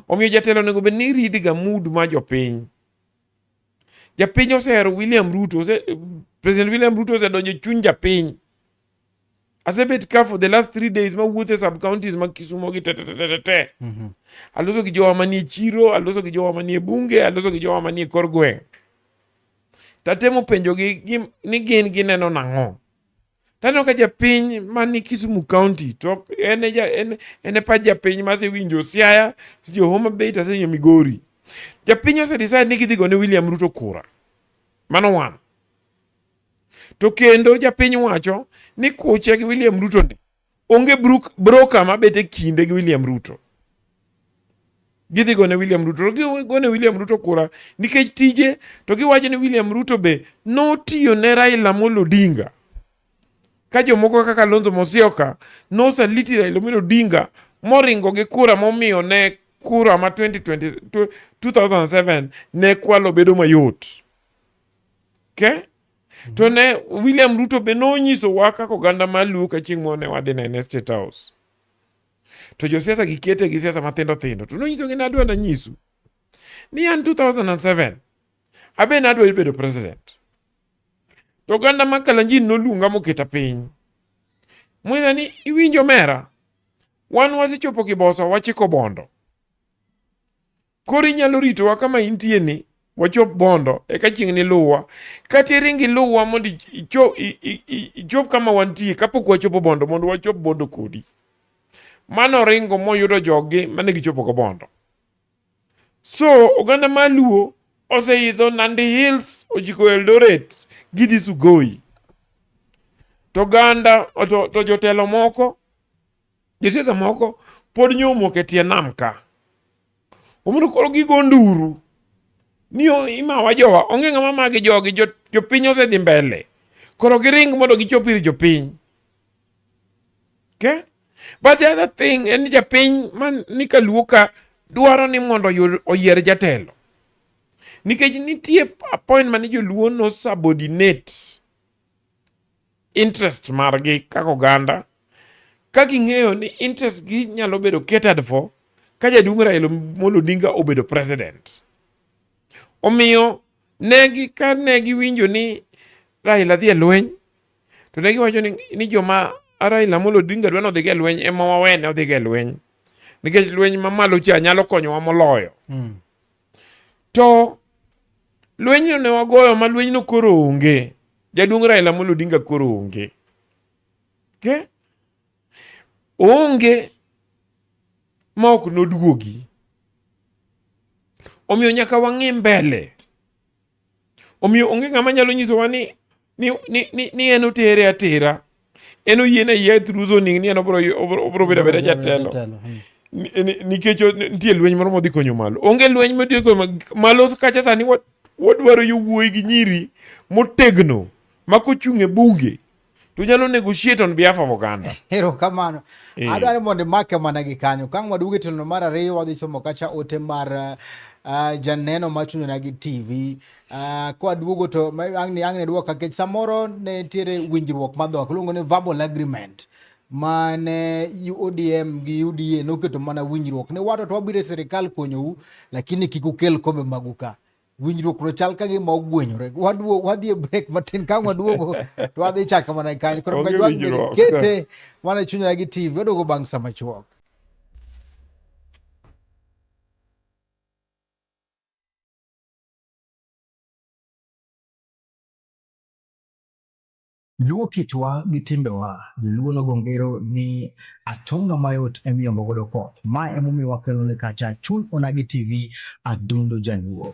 Omiyo jatelo onego bed ni read ga mood ma jopiny. Japiny osehero William Ruto, President William Ruto osedonjo e chuny japiny. Asebet ka for the last 3 days mawuotho e sub counties mag Kisumo gi te te te te te. Aloso gi jowa manie chiro, aloso gi jowa manie bunge, aloso gi jowa manie kor gweng'. Tatemo penjogi ni gin gineno nang'o. Taneno ka japiny mani Kisumu County to en e pach japiny masewinjo Siaya, jo Homa Bay to asewinjo Migori. Japiny ose decide ni gidhi gone William Ruto kura. Mano one. To kendo japiny wacho ni kuche gi William Ruto ni onge broker mabet e kinde gi William Ruto. Gidhi gone William Ruto. To gigone William Ruto kura nikech tije to giwacho ni William Ruto be notiyo ne Raila Amolo Odinga. Ka jomoko kaka Kalonzo Musyoka nosaliti Raila Amolo Odinga moringo gi kura momiyo ne kura ma 2007 ne kwalo bedo mayot. Okay? To ne William Ruto be nonyisowa kaka oganda mar Luo ka chieng' moro ne wadhi nene State House. To josiasa gi kete gi siasa mathindo thindo. To nonyisogi ni adwa nanyisu ni an 2007 abe nadwa bedo president. To oganda mar Kalenjin noluonga moketa piny. Monyisa ni iwinjo mera, wan wasechopo Kiboso wachiko Bondo. Koro inyalo ritowa kama intie ni wachop Bondo eka chieng' niluwa. Kata iring iluwa mondo ichop kama wantie kapok wachopo Bondo mondo wachop Bondo kodi. Mano oringo moyudo joggi mane gichopo go Bondo. So oganda mar Luo oseidho Nandi Hills ochiko Eldoret Gidhi Sugoi. To ganda to jotelo moko, josiasa moko pod nyomok e tie nam ka. Omiyo koro gigo nduru ni imawa jowa, onge ng'ama magi jogi, jopiny osedhi mbele. Koro giring mondo gichop ir jopiny. Okay? But the other thing en ni japiny man ni kaluo ka dwaro ni mondo oyier jatelo. Nikech nitie a point mane joluo no subordinate interest margi kaka oganda ka ging'eyo ni interest gi nyalo bedo catered for ka jaduong' Raila Amolo Odinga obedo president. Omiyo negi ka ne giwinjo ni Raila dhi e lweny to ne giwacho ni joma Raila Amolo Odinga dwa ni odhigo e lweny ema wawene odhigo e lweny nikech lweny mamalo cha nyalo konyowa moloyo. To lwenyno ne wagoyo ma lwenyno koro onge. Jaduong' Raila Amolo Odinga koro onge. Okay? Oonge ma ok noduogi. Omiyo nyaka wang'i mbele. Omiyo onge ng'ama nyalo nyisowa ni ni en otere atera. En oyiene ayie through zoning ni en obro bedo abeda jatelo. Nikech nitie lweny moro modhi konyo malo. Onge lweny modhi konyo malo kacha sani wadwaro yowuoyi gi nyiri motegno ma kochung' e bunge to nyalo negotiate on behalf of oganda. Erokamano. Adwaro mondo imake mana gi kanyo. Ka ang' waduogo e tielo mar ariyo wadhi somo kacha ote mar janeno ma chunyona gi TV. Kwaduogo to ang' ni duoka nikech samoro ne nitiere winjruok mar dhok iluongo ni verbal agreement mane ODM gi UDA noketo mana winjruok ni wato to wabiro e sirikal konyou lakini kik ukel kombe magu ka. Winjruok no chal ka gima ogwenyore. Wadhi e break matin ka waduogo to wadhi chako mana kanyo. Koro kajwang' kete mana chunyna gi TV waduogo bang' sama machuok. Luo kitwa gi timbewa, Joluo nogo ngero ni atonga mayot emiyombo godo koth. Ma emomiyo wakelo ni kacha Chuny Onagi TV Adundo Jaluo.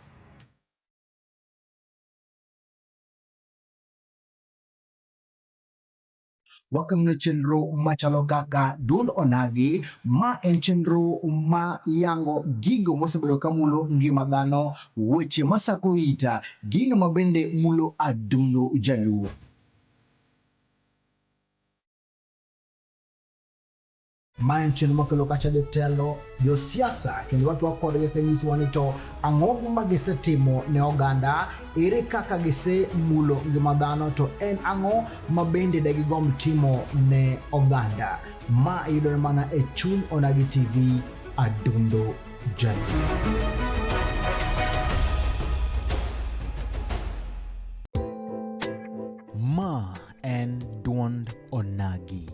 Wakeloni chenro machalo kaka Duond Onagi, ma en chenro ma yango gigo mosebedo ka mulo ngima dhano, weche masako ita, gino ma bende mulo adundo Jaluo. Ma en chenro makelo kacha jotelo, josiasa kendo watwak kodgi ka nyisowa ni to ang'o ma gisetimo ne oganda, ere kaka gisemulo ngima dhano to en ang'o ma bende de gigomb timo ne oganda. Ma yudore mana e Chuny Onagi TV, Adundo Jaluo. Ma en duond Onagi.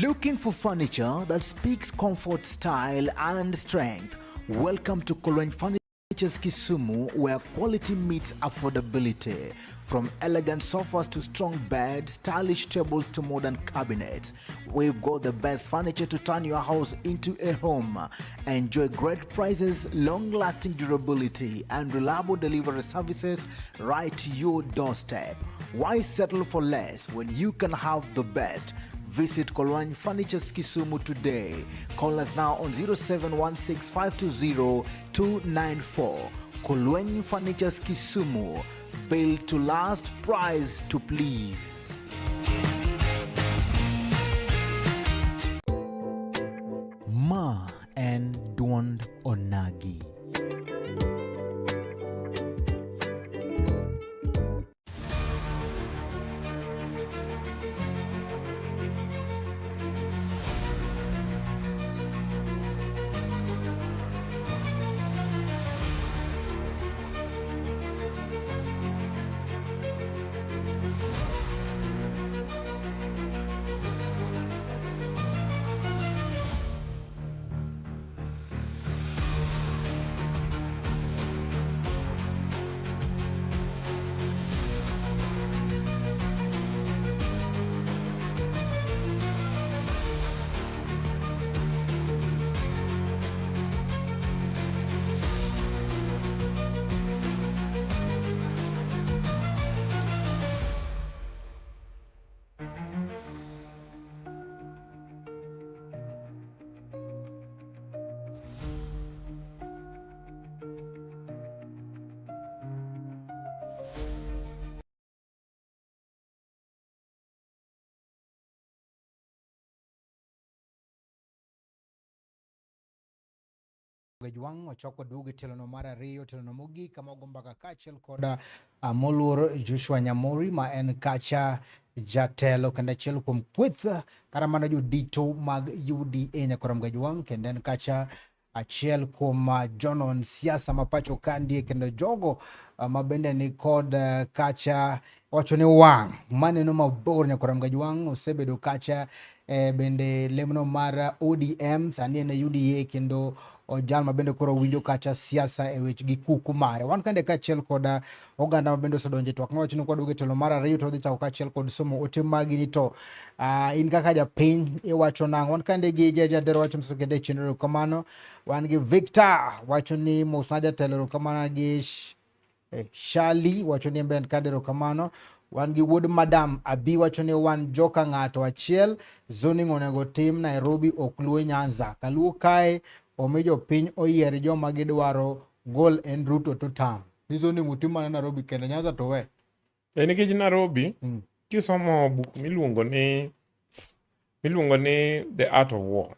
Looking for furniture that speaks comfort, style, and strength? Welcome to Kolweny Furniture Kisumu, where quality meets affordability. From elegant sofas to strong beds, stylish tables to modern cabinets, we've got the best furniture to turn your house into a home. Enjoy great prices, long-lasting durability, and reliable delivery services right to your doorstep. Why settle for less when you can have the best? Visit Kolwany Furnitures Kisumu today. Call us now on 0716520294. Kolwany Furnitures Kisumu. Built to last, price to please. Ma en duond Onagi. Gajwang' ochako duogo e tielo no mar ariyo, tielo no mogik kama ogo mbaka kaachiel koda moluor Joshua Nyamori ma en kacha jatelo kendo achiel kuom kweth kata mana jodito mag UDA Nyakoram Gajwang' kendo en kacha achiel kuom jonon siasa ma pacho kandie kendo jogo ma bende ni kod kacha wacho ni wang' maneno mabor Nyakoram Gajwang' osebedo kacha bende lemno mar ODM sani en e UDA kendo ojal ma bende koro winjo kacha siasa e wech gi kuku mare. Wan kande kaachiel kod oganda ma bende osedonjo e twak mawacho ni kwaduogo e telo mar ariyo to wadhi chako kaachiel kod somo ote magi ni to in kaka japiny iwacho nang'o. Wan kande gi Jajadero wacho mso kende chenro erokamano. Wan gi Victor wacho ni mosna jatelo erokamano gi Shali wacho ni en kande erokamano. Wan gi wuod Madam Abi wacho ni wan joka ng'ato achiel, zoning onego tim Nairobi ok Luo Nyanza. Kaluo kae omi jopiny oyier joma gidwaro gol en Ruto to tam. Ni zoning utim mana Nairobi kende, Nyanza to we. E nikech Nairobi kisomo buk miluongo ni The Art of War.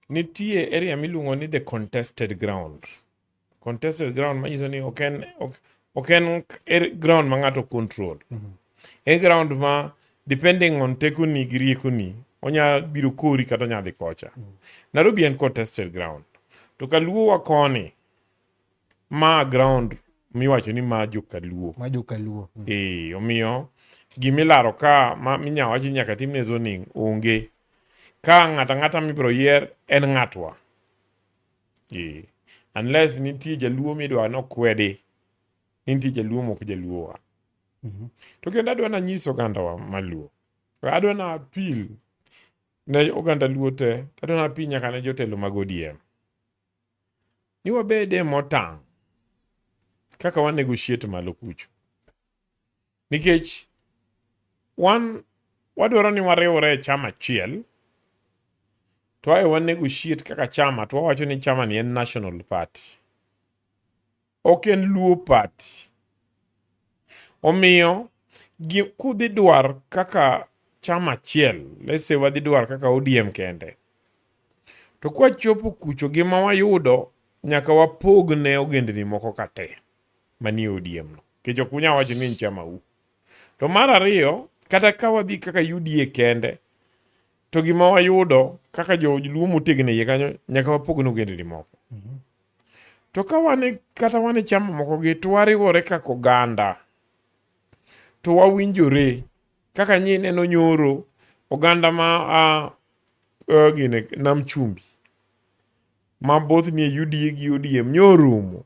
Nitie area miluongo ni the contested ground. Contested ground manyiso ni ok en ground ma ng'ato control. En ground ma depending on tekoni gi riekoni onya biro kori kata onya dhi kocha. Nairobi en contested ground. To kaluo wa koni ma ground miwacho ni ma jokaluo. Ma jokaluo. Eh, omiyo gimilaro ka ma minya wach ni nyaka timne zoning onge. Ka ng'ato ang'ata mibiro yier en ng'atwa. Eh, unless nitie jaluo midwa nokwedi ni nitie jaluo mok jaluowa. To kendo adwa nanyiso ogandawa maluo. Adwa na appeal ne oganda luo te, adwa na appeal nyaka ne jotelo mag ODM. Ni wabede motang' kaka wa negotiate malo kucho. Nikech wan wadwaro ni wariwre e chama achiel to ae wa negotiate kaka chama to wawacho ni chama ni en national party. Ok en Luo party. Omiyo kudhi dwar kaka chama achiel, let's say wadhi dwar kaka ODM kende. To kwachopo kucho gima wayudo nyaka wapog ne ogendni moko ka te manie ODM no. Nikech ok unyal wacho ni en chamau. To mar ariyo, kata ka wadhi kaka UDA kende, to gima wayudo kaka joluo motegno e iye kanyo nyaka wapog ne ogendni moko. To ka wan e kata wan e chama moko gi to wariwore kaka oganda. To wawinjore kaka nyi neno nyoro oganda ma a gine Nam Chumbi ma both nie UDA gi ODM nyorumo.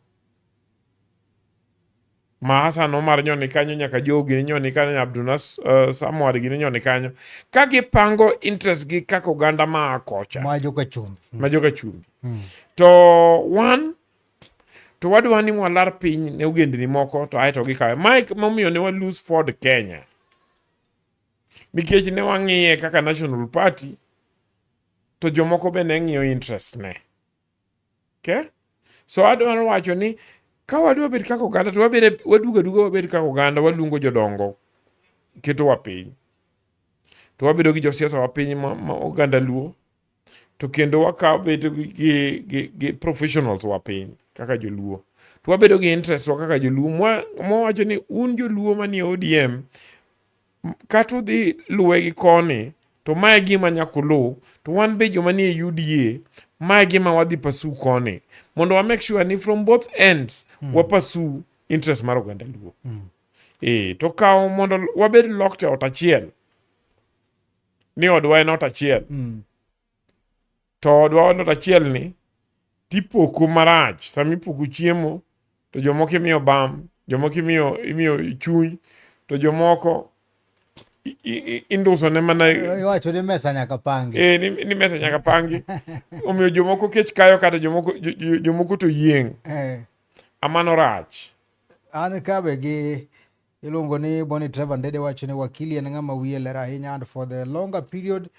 Ma Hassan Omar nyoni kanyo nyaka Joe gini nyoni kanyo Abdunas Samwar gini nyoni kanyo. Ka gipango interest gi kaka oganda ma a kocha. Ma joka chumbi. Ma joka chumbi. To wan to wadwa ni walar piny ne ogendni moko to aeto gikawe. Mae momiyo ne wa lose Ford Kenya. Nikech ne wang'iye kaka National Party to jomoko be ne ng'iyo interest ne. Okay? So adwaro wacho ni ka wadwa bet kaka oganda to wabed waduogo aduoga wabed kaka oganda waluongo jodongo ketowa piny. To wabedo gi josiasa wa piny ma oganda luo to kendo wakawo bedo gi professionals wa piny kaka joluo. To wabedo gi interest wa kaka joluo mwawacho ni un joluo manie ODM kata udhi luwe gi koni to mae gima nyaka uluw to wan be joma nie UDA mae gima wadhi pursue koni mondo wa make sure ni from both ends wa pursue interest mar oganda luo. Eh, to kawo mondo wabed locked e ot achiel ni odwa en ot achiel to odwa en ot achiel ni tipoko marach sama ipoko chiemo to jomoko imiyo bam jomoko imiyo chuny to jomoko induso ne mana Iwacho ni mesa nyaka pangi. Eh, ni mesa nyaka pangi omiyo jomoko kech kayo kata jomoko jomoko to yieng' amano rach. An kabe gi iluongo ni Bonny Trevor Ndede wacho ni wakili en ng'ama wiye ler ahinya and for the longer period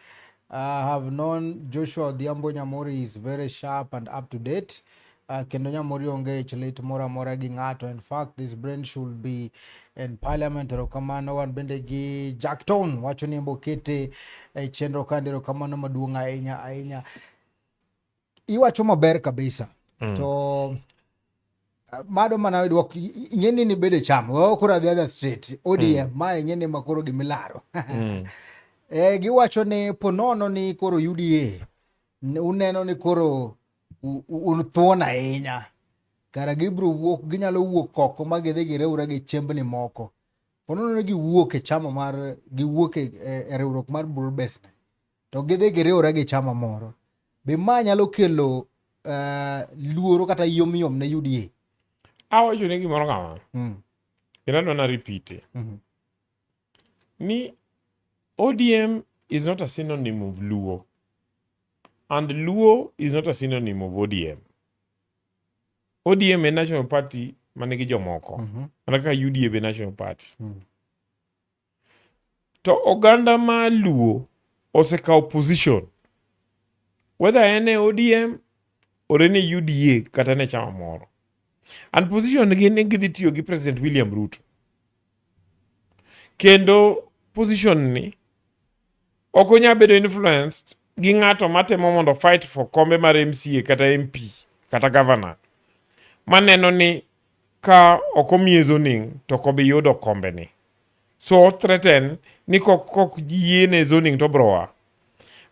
I have known Joshua Odhiambo Nyamori is very sharp and up to date. Kendo Nyamori onge ich lit moro amora gi ng'ato. In fact, this brain should be in parliament. Erokamano wan bende gi Jackton wacho ni embo kete e chenro ka erokamano maduong' ahinya ahinya. Iwacho maber kabisa. To mado mana dwok ing'e ni nibedo e chama wa koro the other street ODM ma ing'e ni ma koro gimilaro. Giwacho ni ponono ni koro UDA uneno ni koro un thuon ahinya, kara gibiro wuok, ginyalo wuok oko ma gidhi giriwre gi chembni moko. Ponono ni giwuok e chama mar giwuok e riwruok mar Broad-Based to gidhi giriwre gi chama moro, be ma nyalo kelo luoro kata yomyom ne UDA? Awacho ni gimoro kama. Kendo adwa na repeat ni ODM is not a synonym of Luo and Luo is not a synonym of ODM. ODM e national party manigi jomoko mana kaka UDA be national party. To oganda ma Luo osekawo position whether en e ODM or en e UDA kata ne chama moro. And position gi ni gidhi tiyo gi President William Ruto. Kendo position ni ok onyal bedo influenced gi ng'ato matemo mondo fight for kombe mar MCA kata MP kata governor maneno ni ka ok omiye zoning to ok obi yudo kombe ni. So threaten ni kok yiene zoning to obro a.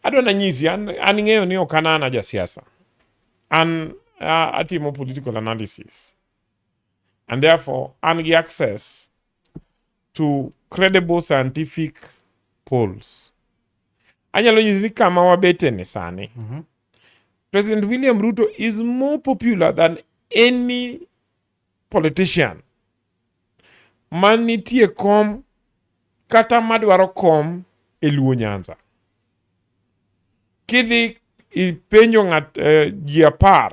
Adwa nanyisi an ing'eyo ni ok an ana jasiasa. An atimo political analysis. And therefore an gi access to credible scientific polls. Anyalo nyisi ni kama wabete ni sani. President William Ruto is more popular than any politician manitie kom kata madwaro kom e Luo Nyanza. Kidhi ipenjo ng'at ji 10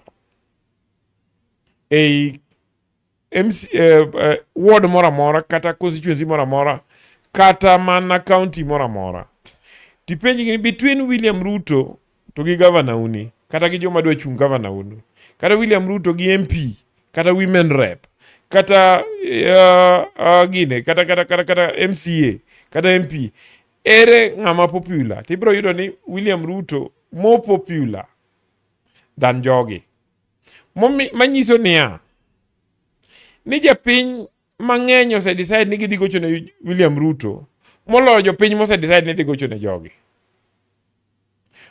ei MC, ward moro amora kata constituency moro amora kata mana county moro amora, tipenjgi ni between William Ruto to gi governor uni kata gi joma dwa chung' governor unu, kata William Ruto gi MP kata women rep kata gine kata MCA kata MP, ere ng'ama popular? Tibiro yudo ni William Ruto more popular than jogi. Manyiso niya ni japiny mang'eny ose decide ni gidhi gocho ne William Ruto moloyo jopiny mose decide ni dhi gocho ne jogi.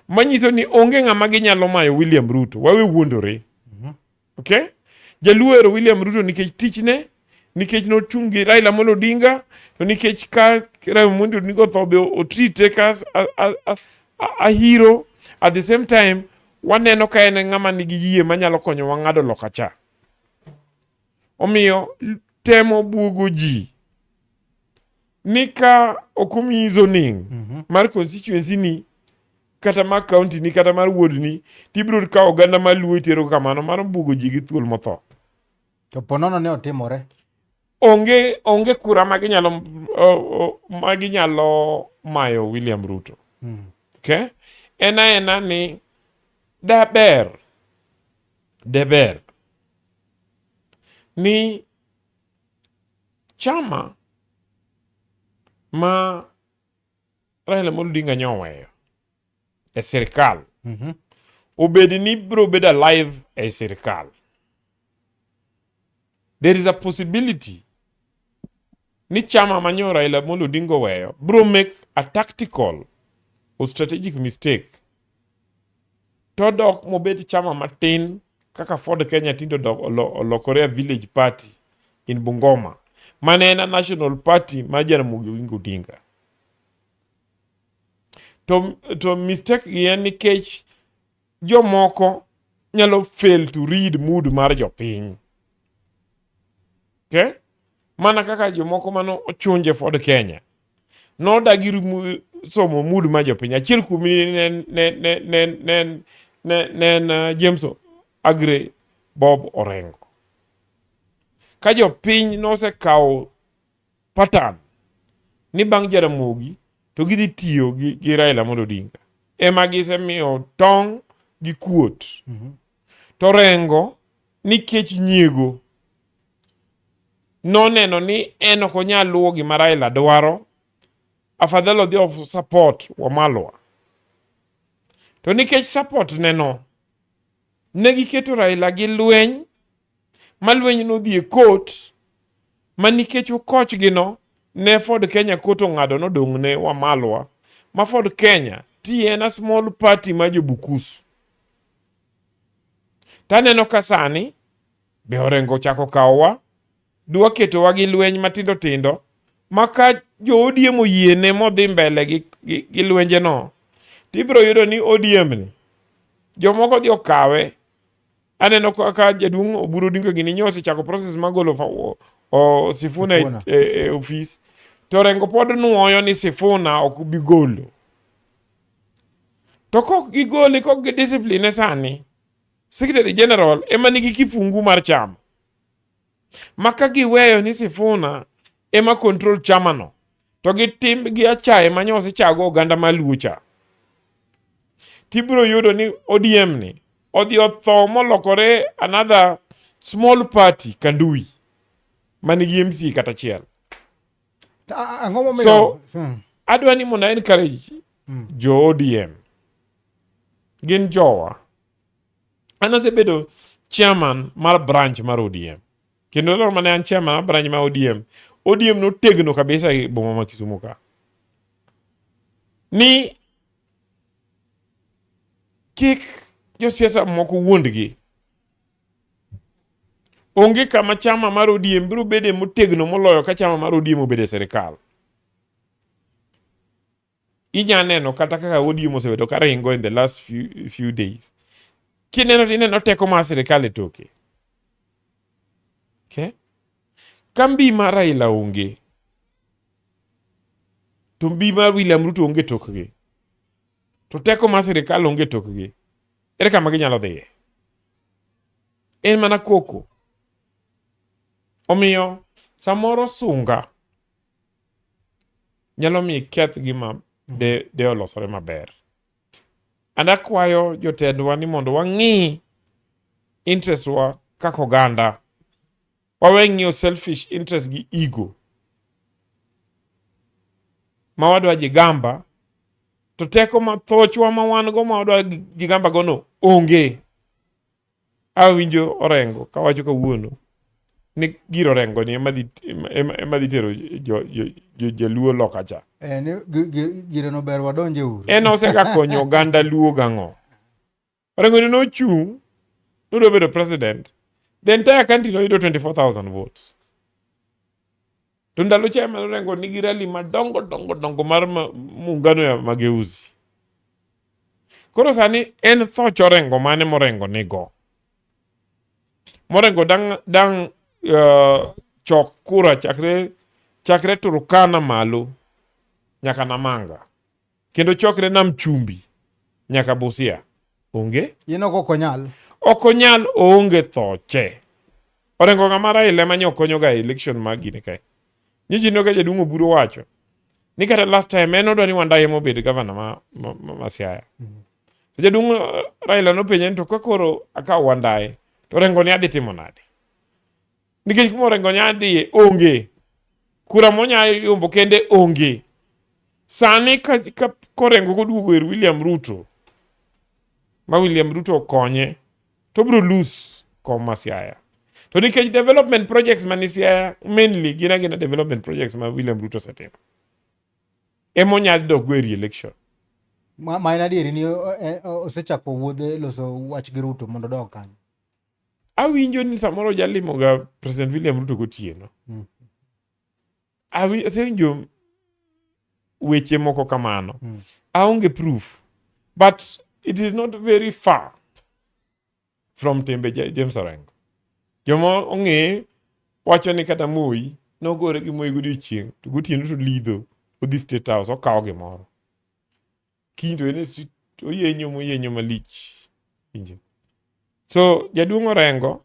Manyiso ni onge ng'ama ginyalo mayo William Ruto, wawe wuondore. Okay? Jaluo ero William Ruto nikech tichne, nikech nochung' gi Raila Amolo Odinga, to nikech ka Raila Amolo Odinga otho be otrite ka a hero. At the same time waneno ka en ng'ama nigi yie manyalo konyowa ng'ado loka cha. Omiyo temo buogo ji ni ka ok omiyi zoning mar constituency ni kata mar county ni kata mar ward ni, tibiro kawo oganda maluo itero kamano, mano buogo ji gi thuol motho. To ponono ne otimore. Onge kura ma ginyalo mayo William Ruto. Okay? En aena ni daber ni chama ma Raila Amolo Odinga nyoweyo e sirikal obed ni biro bedo alive e sirikal. There is a possibility ni chama manyo Raila Amolo Odinga oweyo biro make a tactical or strategic mistake to dok mobed chama matin kaka Ford Kenya tinde olokore a village party in Bungoma mane en a national party mar Jaramogi Oginga Odinga. To mistake gi en nikech jomoko nyalo fail to read mood mar jopiny. Okay? Mana kaka jomoko mano ochunje Ford Kenya nodagi somo mood mar jopiny. Achiel kuom ne en James Aggrey Bob Orengo. Ka jopiny nosekawo pattern ni bang' Jaramogi to gidhi tiyo gi Raila Amolo Odinga, ema gisemiyo tong' gi kuot. To Orengo nikech nyiego noneno ni en ok onyal luwo gima Raila dwaro, afadhali odhi of support Wamalwa. To nikech support ne no Ne giketo Raila gi lweny ma lweny nodhi e court ma nikech okochgino ne Ford Kenya court ong'ado nodong' ne Wamalwa ma Ford Kenya ti en a small party ma jobukusu. Taneno ka sani be Orengo ochako kawowa dwa ketowa gi lweny matindo tindo ma ka jo ODM oyiene modhi mbele gi lwenje no tibiro yudo ni ODM ni jomoko dhi okawe. Aneno ka jaduong' Oburu Odinga gini nyo osechako process mar golo Sifuna Sifuna. e ofis to Orengo pod nuoyo ni Sifuna ok bi golo. To kok gigole kok gi discipline sani, Secretary General ema nigi kifungu mar chama. Ma ka giweyo ni Sifuna ema control chamano to gitim gi achaye ma nyo osechago oganda ma Luo cha. Tibiro yudo ni ODM ni odhi otho molokore another small party Kandui manigi MC kata achiel. Ang'o momiyo So adwa ni mondo encourage jo ODM gin jowa. An asebedo chairman mar branch mar ODM kendo ndalo mane an chairman mar branch mar ODM, ODM notegno kabisa e boma ma Kisumu ka. Ni kik josiasa moko wuondgi. Onge kama chama mar ODM biro bede motegno moloyo ka chama mar ODM obedo e sirikal. Inya neno kata kaka ODM osebedo ka ringo in the last few days. Kineno to ineno teko mar sirikal e toke. Okay? Kambi mar Raila onge. To mbi mar William Ruto onge tokgi. To teko mar sirikal onge tokgi. Ere kama ginyalo dhiye? En mana koko. Omiyo samoro sunga nyalo miyo iketh gima de olosore maber. And akwayo jotendwa ni mondo wang'i interest wa kaka oganda. Wawe ng'iyo selfish interest gi ego. Ma wadwa jigamba to teko ma thochwa ma wan go ma wadwa jigamba go no onge. Awinjo Orengo kawacho kawuono ni gir Orengo ni ema dhi tero jaluo loka cha. Ni gire no ber wadonje uru. En osega konyo oganda luo gang'o? Orengo ni nochung' nodwa bedo president. The entire country noyudo 24,000 votes. To ndalo cha ema Orengo nigi rally madongo dongo dongo mar muungano ya mageuzi. Koro sani en thoch Orengo mane morengo nigo. Morengo dang chok kura chakre Turkana malo nyaka Namanga. Kendo chokre Nam Chumbi nyaka Busia. Onge? Ineno ka ok onyal. Ok onyal, oonge thoche. Orengo ng'ama Raila ema nyo konyoga e election mag gine kae. Nyocha ineno ka jaduong' Oburu wacho ni kata last time en odwa ni Wandayi ema obed gavana ma Siaya. To jaduong' Raila nopenje ni to ka koro akawo Wandayi to Orengo ni adhi timo nade? Nikech kuma Orengo nya dhiye onge. Kura monya yombo kende onge. Sani ka Korengo koduogo ir William Ruto, ma William Ruto okonye, to obiro lose kom ma Siaya. To nikech development projects mani Siaya mainly gin agina development projects ma William Ruto osetimo. Ema onya dok go e re-election. Ma en adieri ni osechako wuodhe loso wach gi Ruto mondo odog kanyo. Awinjo ni samoro jalimo ga President William Ruto gotieno. Asewinjo weche moko kamano. Aonge proof. But it is not very far from timbe James Orengo. Joma ong'eye wacho ni kata Moi nogore gi Moi godiochieng' to gotieno to lidho odhi State House okawo gimoro. Kiny to en e street oyenyo moyenyo malich. Winjo. So jaduong' Orengo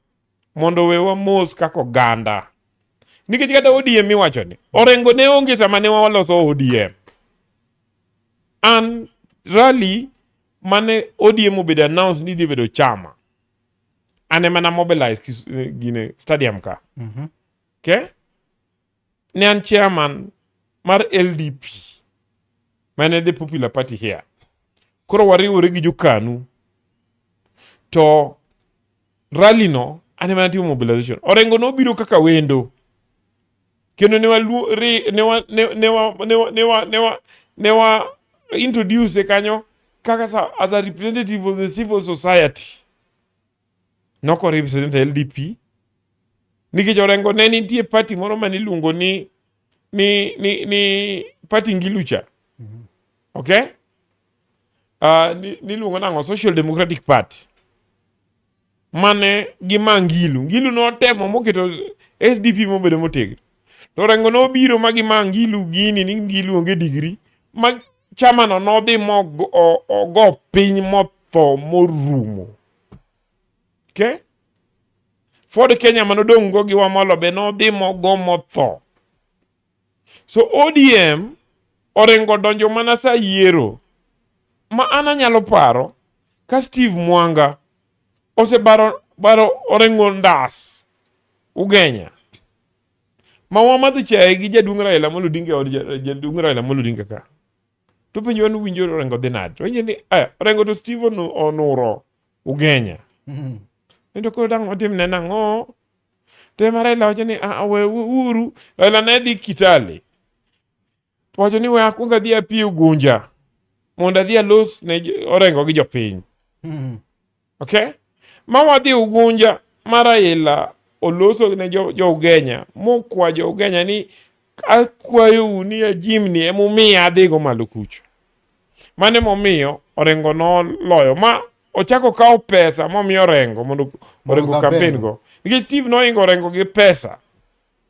mondo owewa mos kaka oganda. Nikech kata ODM miwacho ni Orengo ne onge sama ne waloso ODM. An rally mane ODM obedo announced ni dhi bedo chama. An ema na mobilize gine stadium ka. Okay? Ne an chairman mar LDP mane the popular party here. Koro wariwore gi jokanu to Rally no an ema natimo mobilization. Orengo nobiro kaka wendo. Kendo ne walu ri ne wa ne ne wa ne wa ne wa ne wa ne wa introduce kanyo kaka sa, as a representative of the civil society. Noko represent LDP. Nikech Orengo ne nitie party moro mane iluongo ni ni party Ngilucha. Okay? Niluongo nang'o Social Democratic Party mane gi ma Ngilu. Ngilu notemo moketo SDP mobedo motegno. To Orengo nobiro ma gi ma Ngilu gini ni Ngilu onge digri ma chama no nodhi mogo ogo piny motho morumo. Okay? Ford Kenya manodong' go gi Wamalo be nodhi mogo motho. So ODM Orengo donjo mana sa yiero ma an anyalo paro ka Steve Mwanga osebaro baro Orengo ndas Ugenya ma wamadho chae gi jaduong' Raila Amolo Odinga e od jaduong' Raila Amolo Odinga ka to penjo wan winjo Orengo dhi nade to winjo ni eh, Orengo to Steve onuro Ugenya kendo koro dang' watimne nang'o to ema Raila wacho ni ah, we uru Raila ne dhi Kitale to wacho ni we akwong adhi api Ugunja mondo adhi alos ne Orengo gi jopiny. Okay? Ma wadhi Ugunja ma Raila oloso ne jo Ugenya mokwa jo Ugenya ni akwayou ni ajimni emomiyo adhigo malo kucho. Mano emomiyo Orengo noloyo ma ochako kawo pesa momiyo Orengo mondo Orengo campaign go. Nikech Steve noingo Orengo gi pesa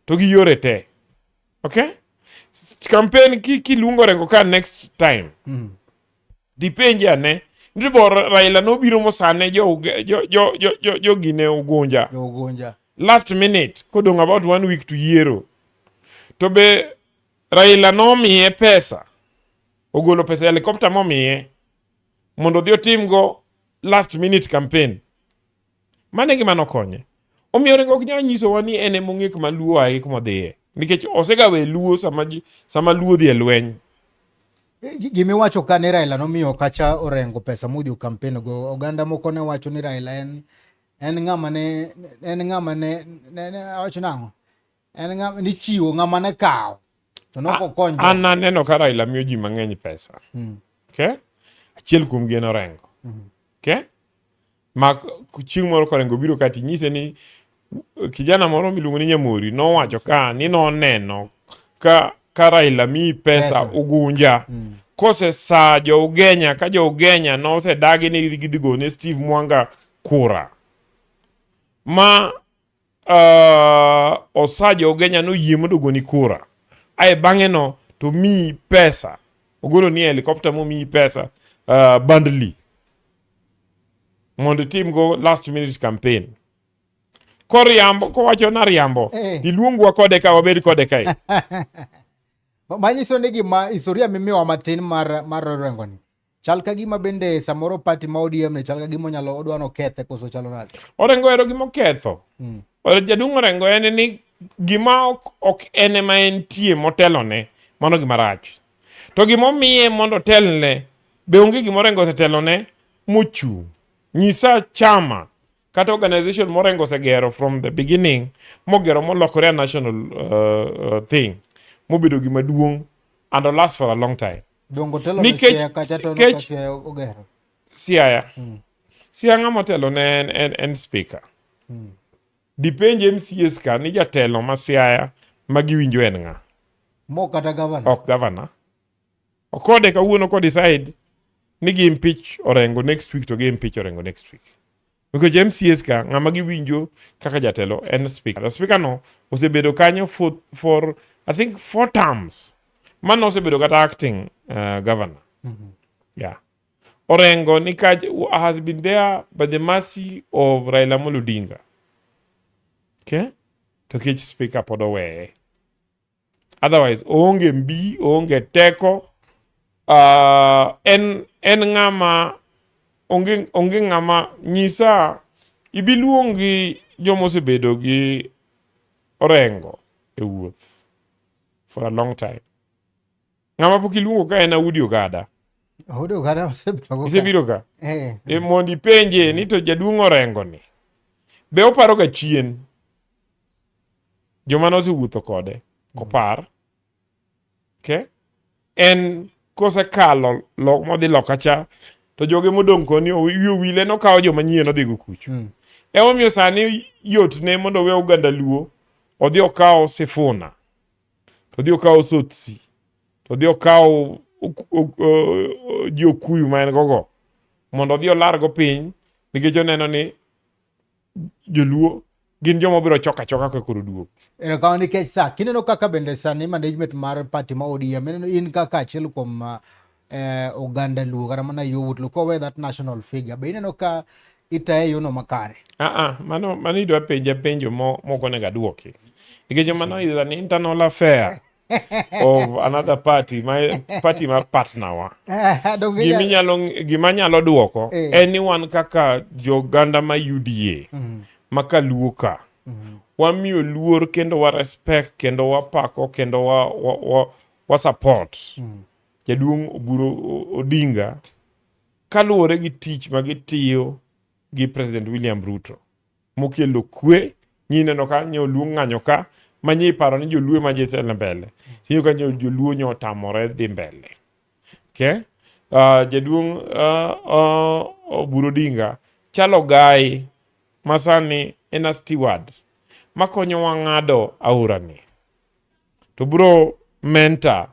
to gi yore te. Okay? Campaign kiluongo Orengo ka next time. Dipenje ane ni bo Raila nobiro mosane jo jo jo jo jo, jo gine Ugunja. Jo Ugunja. Last minute kodong' about 1 week to yiero. To be Raila nomiye pesa. Ogolo pesa e helicopter momiye mondo odhi otimgo last minute campaign. Mano e gima nokonye. Omiyo Orengo ok nyal nyisowa ni en ema ong'e kuma Luo aye gi kuma odhiye. Nikech osegawe Luo sama Luo dhi e lweny. Gimiwacho ka ni Raila nomiyo kacha Orengo pesa modhi o campaign go. Oganda moko ne wacho ni Raila en ng'ama ne en ng'ama ne awacho nang'o? En ng'ama ni chiwo ng'ama ne kawo. To nok okony. An aneno ka Raila miyo ji mang'eny pesa. Okay? Achiel kuomgi en Orengo. Okay? Ma chieng' moro Orengo biro ka tinyise ni kijana moro miluongo ni Nyamori nowacho ka ni noneno ka Raila miyi pesa Ugunja. Kose saa jo Ugenya ka jo Ugenya nosedagi ni gidhi gone Steve Mwanga kura. Ma osa jo Ugenya noyie mondo ogoni kura. Ae bang'e no to miyi pesa. Ogolo ni helicopter momiyi pesa bandli mondo itimgo last minute campaign. Koriambo, kowacho na riambo, iluongwa kode ka wabed kode kae. Manyiso ni gima historia mimiwa matin mar Orengo ni. Chal ka gima bende samoro party ma ODM ne chal ka gima onyalo odwa nokethe koso chalo nade? Orengo ero gima oketho. Jaduong' Orengo en ni gima ok en ema entie motelone, mano gima rach. To gima omiye mondo otelne, be onge gima Orengo osetelone mochung'. Nyisa chama kata organization Morengo osegero from the beginning, mogero molokore a national thing, mobedo gima duong' and last for a long time. Dongo telo ne Siaya kacha to ka Siaya ogero. Siaya. Siaya ng'ama otelo ne en speaker. Dipenj MCAs ka ni jatelo ma Siaya ma giwinjo en ng'a. Mo kata governor. Ok governor. Okode kawuono ko decide ni gi impeach Orengo next week to gi impeach Orengo next week. Nikech MCAs ka ng'ama giwinjo kaka jatelo en speaker. Speaker no osebedo kanyo for I think 4 terms. Mano osebedo kata acting governor. Yeah. Orengo nikaj has been there by the mercy of Raila Amolo Odinga. Okay? To kech speaker pod oweye. Otherwise oonge mbi, oonge teko. En ng'ama onge ng'ama nyisa ibiluongi joma osebedo gi Orengo e wuoth for a long time. Ng'ama pok iluongo ka en Audi Ogada. Audi Ogada osebedo ka. Isebiro ka? Mondo ipenje ni to jaduong' Orengo ni. Be oparo ga chien joma nosewuotho kode kopar. Okay? En kosekalo lok modhi loka cha to joge modong' koni wiye owile nokawo joma nyien odhigo kucho. Emomiyo sani yot ne mondo owe oganda Luo odhi okaw Sifuna, to odhi okaw Sotsi, to odhi okaw ji Okuyu ma en gogo mondo odhi olargo piny nikech oneno ni joluo gin joma obiro choko achoka ka koro duogo. Erokamano nikech sa kineno kaka bende sani management mar party ma ODM ineno in kaka achiel kuom oganda Luo kata mana yowuot Luo kowe that national figure be ineno ka itaye yono makare? Ah ah, mano idwa penja penjo mok onego aduoki. Nikech mano is an internal affair of another party, my party mar partner wa. Gima nyalo duoko en ni wan kaka joganda ma UDA ma kaluo ka wamiyo luor kendo wa respect kendo wapako kendo wa support jaduong' Oburu Odinga kaluwore gi tich ma gitiyo gi President William Ruto mokelo kwe. Nyineno ka nyo luo ng'anyo ka manye iparo ni joluo ema jitelo mbele, ineno ka nyo joluo nyo otamore dhi mbele. Okay? Jaduong' Oburu Odinga chalo gai ma sani en a steward makonyowa ng'ado aorani to bro mentor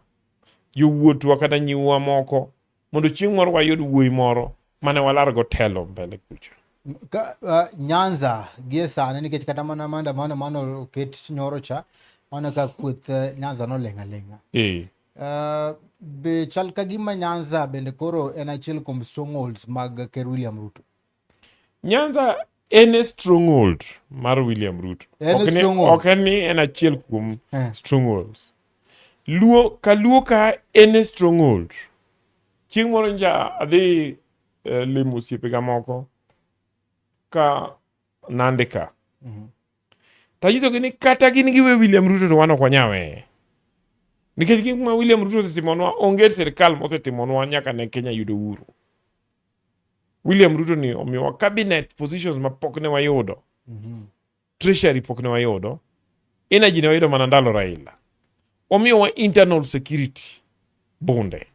yowuotwa kata nyiwa moko mondo chieng' moro wayud wuoyi moro mane walargo telo mbele kucha. Nyanza gie sani nikech kata mana maandamano mane oket nyoro cha mano ka kweth Nyanza noling' aling'a. Be chal ka gima Nyanza bende koro en achiel kuom strongholds mag Ker William Ruto? Nyanza en e stronghold mar William Ruto. Ok en ni en achiel kuom strongholds. Luo ka Luo ka en e stronghold. Chieng' moro nja adhi limo osiepega moko ka Nandi ka. Tanyisogi ni kata gin giwe William Ruto to wan ok wanyal weye. Nikech gik ma William Ruto osetimonwa onge sirkal mosetimonwa nyaka ne Kenya yud uhuru. William Ruto ni omiyowa cabinet positions ma pok ne wayudo. Treasury pok ne wayudo. Energy ne wayudo mana ndalo Raila. Omiyowa internal security bunde.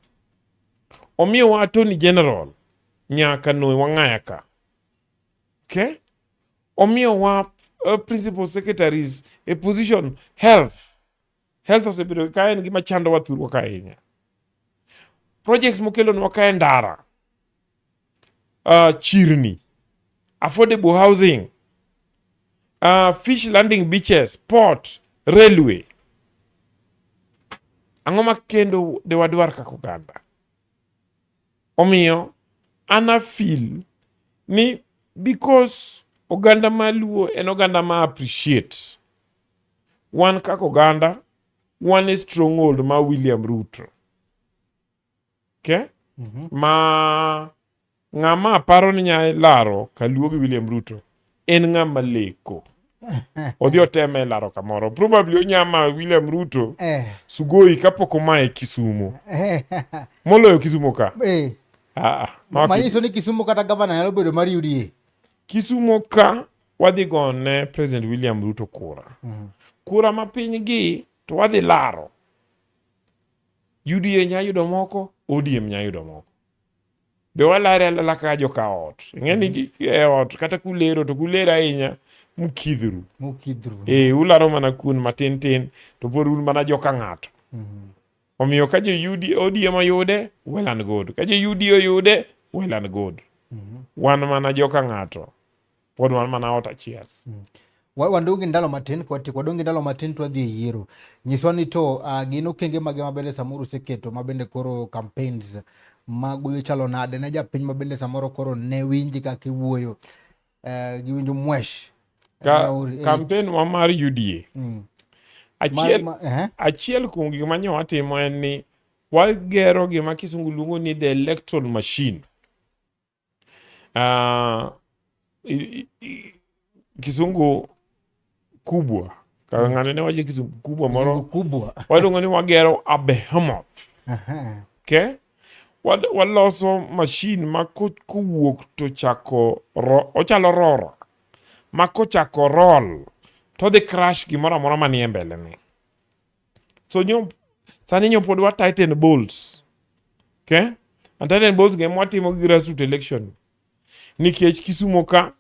Omiyowa attorney general nyaka Noe Wang'aya ka. Okay? Omiyowa principal secretaries e position health. Health osebedo ka en gima chandowa thurwa ka ahinya. Projects mokelonwa ka e ndara, chirni, affordable housing, fish landing beaches, port, railway. Ang'o ma kendo de wadwar kaka oganda? Omiyo an a feel ni because oganda ma Luo en oganda ma appreciate wan kaka oganda wan e stronghold ma William Ruto. Okay? Ma ng'ama paro ni nya laro kaluo gi William Ruto en ng'ama leko. Odhi oteme laro kamoro. Probably onyama William Ruto Sugoi kapok omaye Kisumu. Moloyo Kisumu ka. Manyiso ni Kisumu kata gavana nyalo bedo mar UDA. Kisumu ka wadhi gone President William Ruto kura. Kura ma piny gi to wadhi laro. UDA nya yudo moko, ODM nya yudo moko. Be walare alala kaka joka ot. Ing'e ni e ot kata kulero to kulero ahinya mukidhru. Mukidhru. Ularo mana kuon matin tin to pod un mana joka ng'ato. Omiyo ka jo ODM oyude, well and good. Ka jo UDA oyude, well and good. Wan mana joka ng'ato. Pod wan mana ot achiel. Wadong' gi ndalo matin kwatieko, wadong' gi ndalo matin to wadhi e yiero. Nyiswa ni to gin okenge mage ma bende samoro useketo ma bende koro campaigns mag chalo nade ne japiny ma bende samoro koro ne winji kaka iwuoyo, giwinjo mwesh. Campaign wa mar UDA. Achiel kuom gik ma nyo watimo en ni wagero gima kisungu luongo ni the electoral machine. Kisungu kubwa. Ka ng'ano ne wacho kisungu kubwa moro. Kubwa. Waluongo ni wagero a behemoth. Okay? Waloso machine ma kowuok to chako ochalo rora. ma kochako roll to dhi crash gimoro amora manie mbele ne. So nyo sani nyo pod wa tighten bolts. Okay? And tighten bolts ge mwatimo gi grassroots election. Nikech Kisumo ka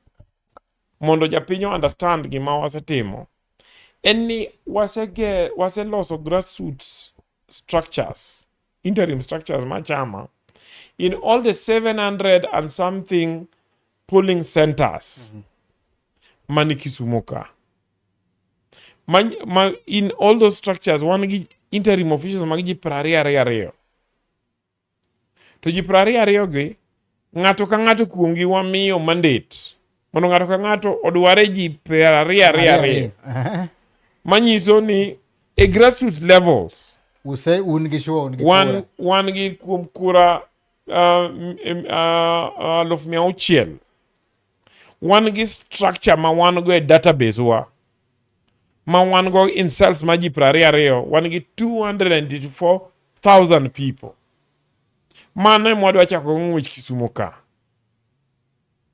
mondo japiny o understand gima wasetimo en ni wasege waseloso grassroots structures interim structures ma chama in all the 700 and something polling centers mani Kisumo ka ma in all those structures wan gi interim officials mag ji 22 to ji 22 gi ng'ato ka ng'ato kuomgi wamiyo mandate mondo ng'ato ka ng'ato odware ji 22 manyiso ni e grassroots levels Use un gi sure un gi wan kura. wan gi kuom kura 600,000 wan gi structure ma wan go e database wa ma wan go in cells ma ji 22 wan gi 284,000 people. Mano ema wadwa chako go ng'wech Kisumo ka.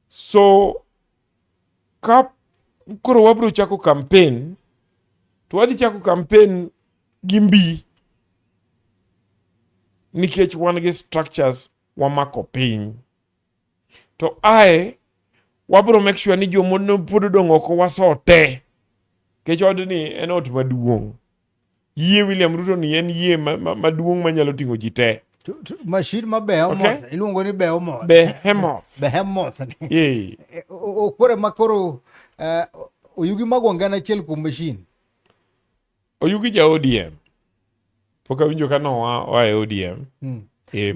So ka koro wabiro chako campaign to wadhi chako campaign gi mbi nikech wan gi structures wamako piny. To ae wabiro make sure ni joma ne pod odong' oko waso te. Nikech odni en ot maduong'. Yie William Ruto ni en yie maduong' manyalo ting'o ji te. Machine ma Behemoth, Okay. iluongo ni Behemoth. Behemoth. Behemoth ni. Eh. Okwere ma koro Oyugi Magwanga en achiel kuom machine. Oyugi ja ODM. Pok awinjo ka noa oa e ODM.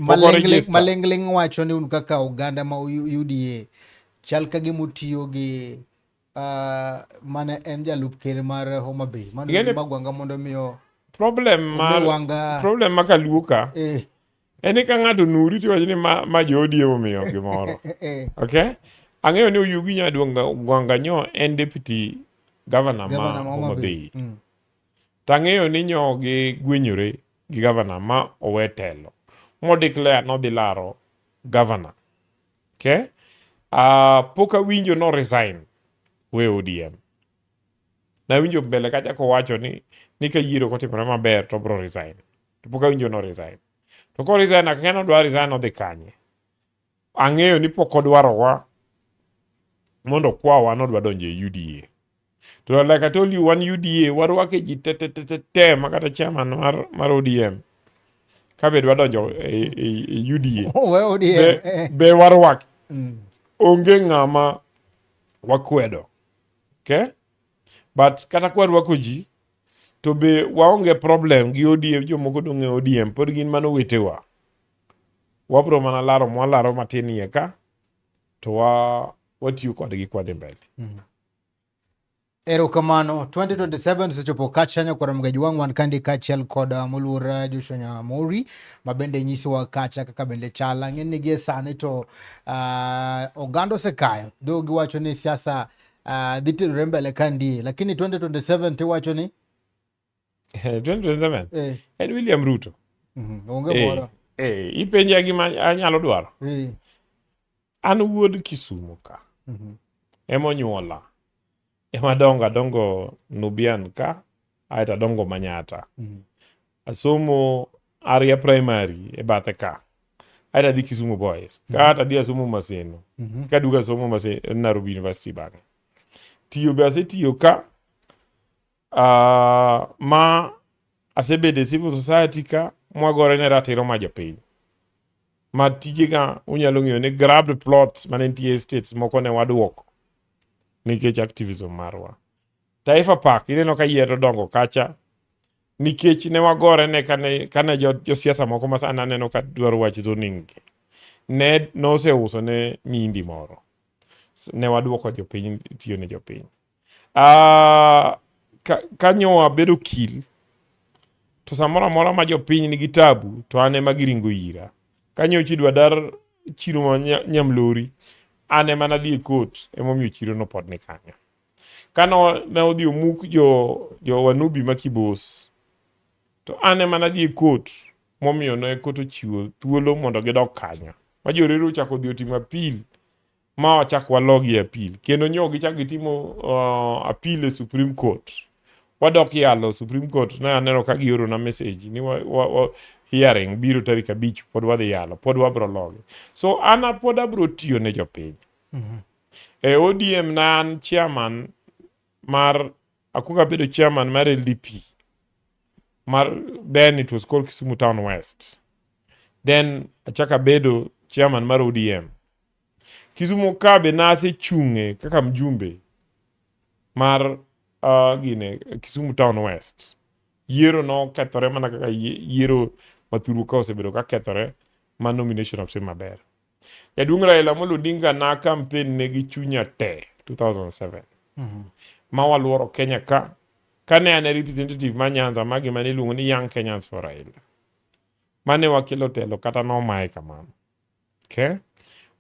Pok oregister. Maling'ling wacho ni un kaka oganda ma UDA chal ka gima utiyo gi mane en jalup ker mar Homa Bay. Mano Ing'eni Magwanga mondo miyo problem mar Omi Wanga problem ma kaluo ka en ni ka ng'ato nuri to iwacho ni ma jo ODM omiyo gimoro. Okay? Ang'eyo ni Oyugi Nyadwanga nyo en deputy governor ma Governor ma Homa Homa Bay. Bay. To ang'eyo ni nyo gi gwenyore gi governor ma owe telo. Mo declare nodhi laro governor. Okay? Pok awinjo no resign we ODM. Nawinjo mbele kacha kowacho ni ka yiero kotimore maber to obro resign. To pok awinjo no resign. To ko resign akia ni odwa resign odhi kanye. Ang'eyo ni pok odwarowa mondo okwawa nodwa donjo e UDA. To like I told you, wan UDA warwake ji te te te te te ma kata chairman mar ODM ka be dwa donjo e UDA. Oh, we ODM. Be warwake. Onge ng'ama wakwedo. Okay? But kata kwarwako ji to be waonge problem gi ODM, jomoko dong' e ODM pod gin mana owetewa. Wabro mana laro mwalaro matin iye ka to watiyo kodgi kwadhi mbele. Erokamano. 2027 osechopo kacha nyakwar Mgaji wang' wan kandi kaachiel kod moluor Joshua Nyamori ma bende nyisowa kacha kaka bende chal. Ang'e ni gie sani to oganda osekayo. Dho giwacho ni siasa dhi terore mbele kandi, lakini 2027 tiwacho ni 2027 En William Ruto. Onge moro. Ipenja gima anyalo dwaro. An wuod Kisumo ka. Ema onyuola. Ema dongo adongo Nubian ka, aeto adongo Manyatta. Asomo Arya Primary e bathe ka. Aeto adhi Kisumu Boys. Ka to adhi asomo Maseno. Kaduogo asomo Maseno Nairobi University bang'e. Tiyo be asetiyo ka. Ma asebedo e civil society ka mwagore ne ratiro ma jopiny. Ma tijega unyalo ng'eyo ni grabbed plots mane nitie e states moko ne waduoko nikech activism marwa. Taifa Park ineno ka yier odongo kacha nikech ne wagore ne kane josiasa moko ma sani aneno ka dwaro wach zoning gi. Ne noseuso ne mindi moro. Ne waduoko jopiny tiyo ne jopiny. Kanyo wabedo okil to samoro amora ma jopiny nigi tabu to an ema giringo ira. Kanyo idwa dar chiro ma Nyamlori, an ema nadhi e court emomiyo chiro no pod ni kanyo. Kano ne odhi omuk jo Wanubi ma Kibos, to an ema nadhi e court momiyo ne court ochiwo thuolo mondo gidog kanyo. Ma jo Reru ochako odhi otimo appeal Ma wachak walogi appeal. Kendo nyo gichak gitimo appeal e Supreme Court. Wadok yalo Supreme Court ne aneno ka gioro na message ni wa hearing biro tarik 5 pod wadhi yalo, pod wabro logi. So an pod abro tiyo ne jopiny. E ODM na an chairman mar akuongo abedo chairman mar LDP mar then it was called Kisumu Town West. Then achako abedo chairman mar ODM. Kisumu ka be nasechung'e kaka mjumbe mar gine Kisumu Town West. Yiero nokethore mana kaka yiero mathuru ka osebedo ka kethore ma nomination ok tim maber. Jaduong' Raila Amolo Odinga na campaign ne gi chunya te 2007. Ma waluoro Kenya ka kane an e representative ma Nyanza ma gima ne iluongo ni Young Kenyans for Raila. Mane wakelo telo kata nomaye kamano. Okay?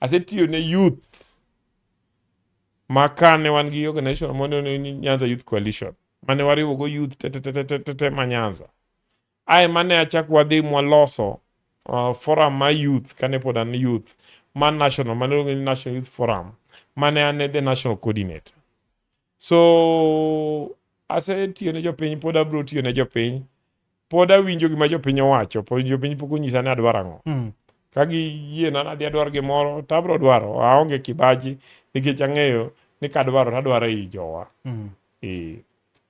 Asetiyo ne youth ma kane wan gi organization moro ni Nyanza Youth Coalition mane wariwo go youth te te te te te te ma Nyanza. Ae mane achak wadhi mwaloso forum ma youth kane pod an youth ma national mane iluongo ni National Youth Forum mane an e the national coordinator. So asetiyo ne jopiny, pod abiro tiyo ne jopiny. Pod awinjo gima jopiny owacho, pod jopiny pok onyisa ni adwaro ang'o. Ka giyiena ni adhi adwar gimoro to abiro dwaro, aonge kibaji nikech ang'eyo ni kadwaro to adwaro ei jowa.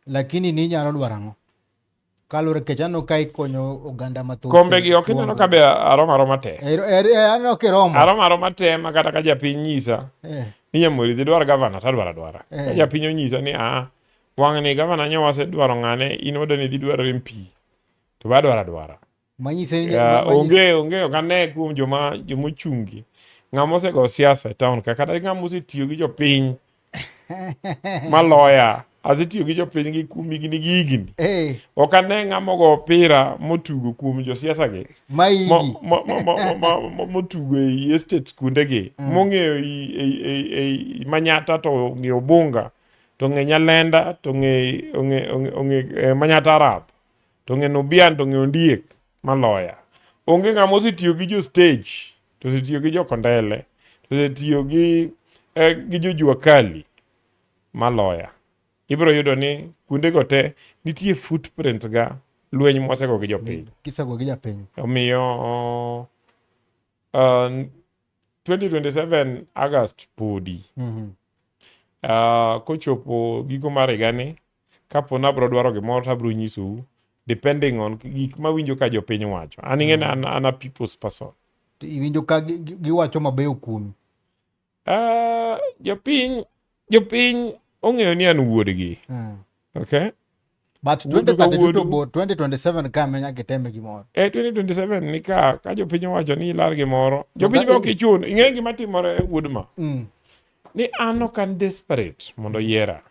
Lakini ninyalo dwaro ang'o? Kaluwore nikech aneno ka ikonyo oganda mathoth. Kombe gi ok ineno ka be aromo aroma te. Aneno kiromo. Aromo aroma te ma kata ka japiny nyisa ni Nyamori dhi dwar gavana to adwaro adwara. Ka japiny onyisa ni a wang' ni gavana nyo wasedwaro ng'ane in wadwa ni idhi dwar MP to be adwaro adwara. Manyise ni onge ok ane kuom joma jomochungi ng'ama osego siasa e town ka kata ng'ama osetiyo gi jopiny maloya asetiyo gi jopiny gi kuom higni gi higni. Ok ane ng'ama ogo opira motugo kuom josiasa gi motugo ei estates kuondegi mong'eyo ei Manyata to ong'eyo Obunga to ong'e Nyalenda to ong'e Manyata Arab to ong'e Nubian to ong'e Ondiek maloya. Onge ng'ama osetiyo gi jo stage to osetiyo gi jo Kondele to osetiyo gi jo Jua Kali maloya. Ibiro yudo ni kuondego te nitie footprints ga lweny mwasego gi jopiny. Kisego gi japiny. Omiyo 2027 August podi. Kochopo giko mar higani, kapo ni abiro dwaro gimoro to abiro nyisou depending on gik mawinjo ka jopiny wacho. An ing'e ni an a people's person. Iwinjo ka giwacho mabeyo kuomi. Jopiny ong'eyo ni an wuodgi. Okay? But 2032 to bor 2027 ka menya kiteme gimoro. 2027 ni ka jopiny owacho ni ilar gimoro. Jopiny be ok ichun. Ing'e gima timore wuod ma. Ni an ok an desperate mondo yiera.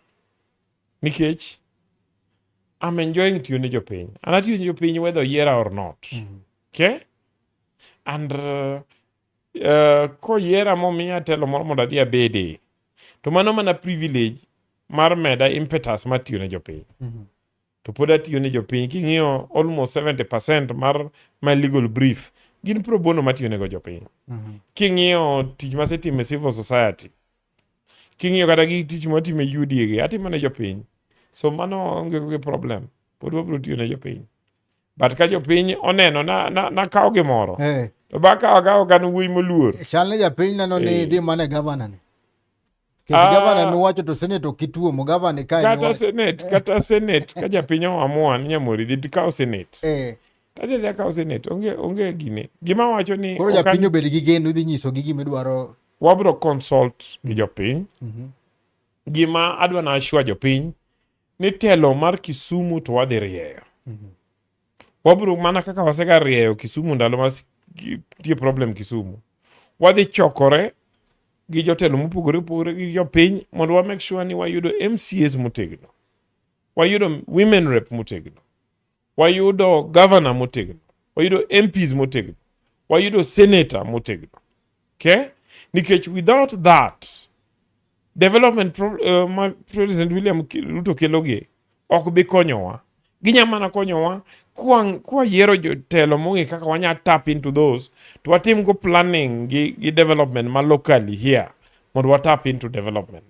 Nikech I'm enjoying tiyo ne jopiny. An atiyo ne jopiny whether oyiera or not. Okay? And koyiera momiya telo moro mondo adhi abede. To mano mana privilege mar meda impetus mar tiyo ne jopiny. To pod atiyo ne jopiny. King'iyo almost 70% mar my legal brief gin pro bono matiyo nego jopiny. King'iyo tich masetimo e civil society, king'iyo kata gi tich matimo e UDA gi, atimo ne jopiny. So mano onge gi problem. Pod wabiro tiyo ne jopiny. But ka jopiny oneno na kawo gimoro, to ba kawo akawo kan wuoyi moluor. Chal ni japiny neno ni idhi mana e gavana ni. Nikech gavana miwacho to senate ok ituomo, gavana kae kata senate, kata senate ka japiny oamua ni Nyamori dhi kawo senate. Tadhi adhiya kawo senate, onge gine. Gima wacho ni koro japiny obed gi geno idhi nyisogi gima idwaro. Wabiro consult gi jopiny. Gima adwa na assure jopiny ni telo mar Kisumu to wadhi rieyo. Wabiro mana kaka wasega rieyo Kisumu ndalo ma nitie problem Kisumu. Wadhi chokore gi jotelo mopogore opogore gi jopiny mondo wa make sure ni wayudo MCAs motegno. Wayudo women rep motegno. Wayudo governor motegno. Wayudo MPs motegno. Wayudo senator motegno. Okay? Nikech without that development ma President William Ruto kelogi ok bi konyowa. Ginya mana konyowa kwa yiero jotelo mong'e kaka wanya tap into those to watim go planning gi development ma locally here. Mondo wa tap into development.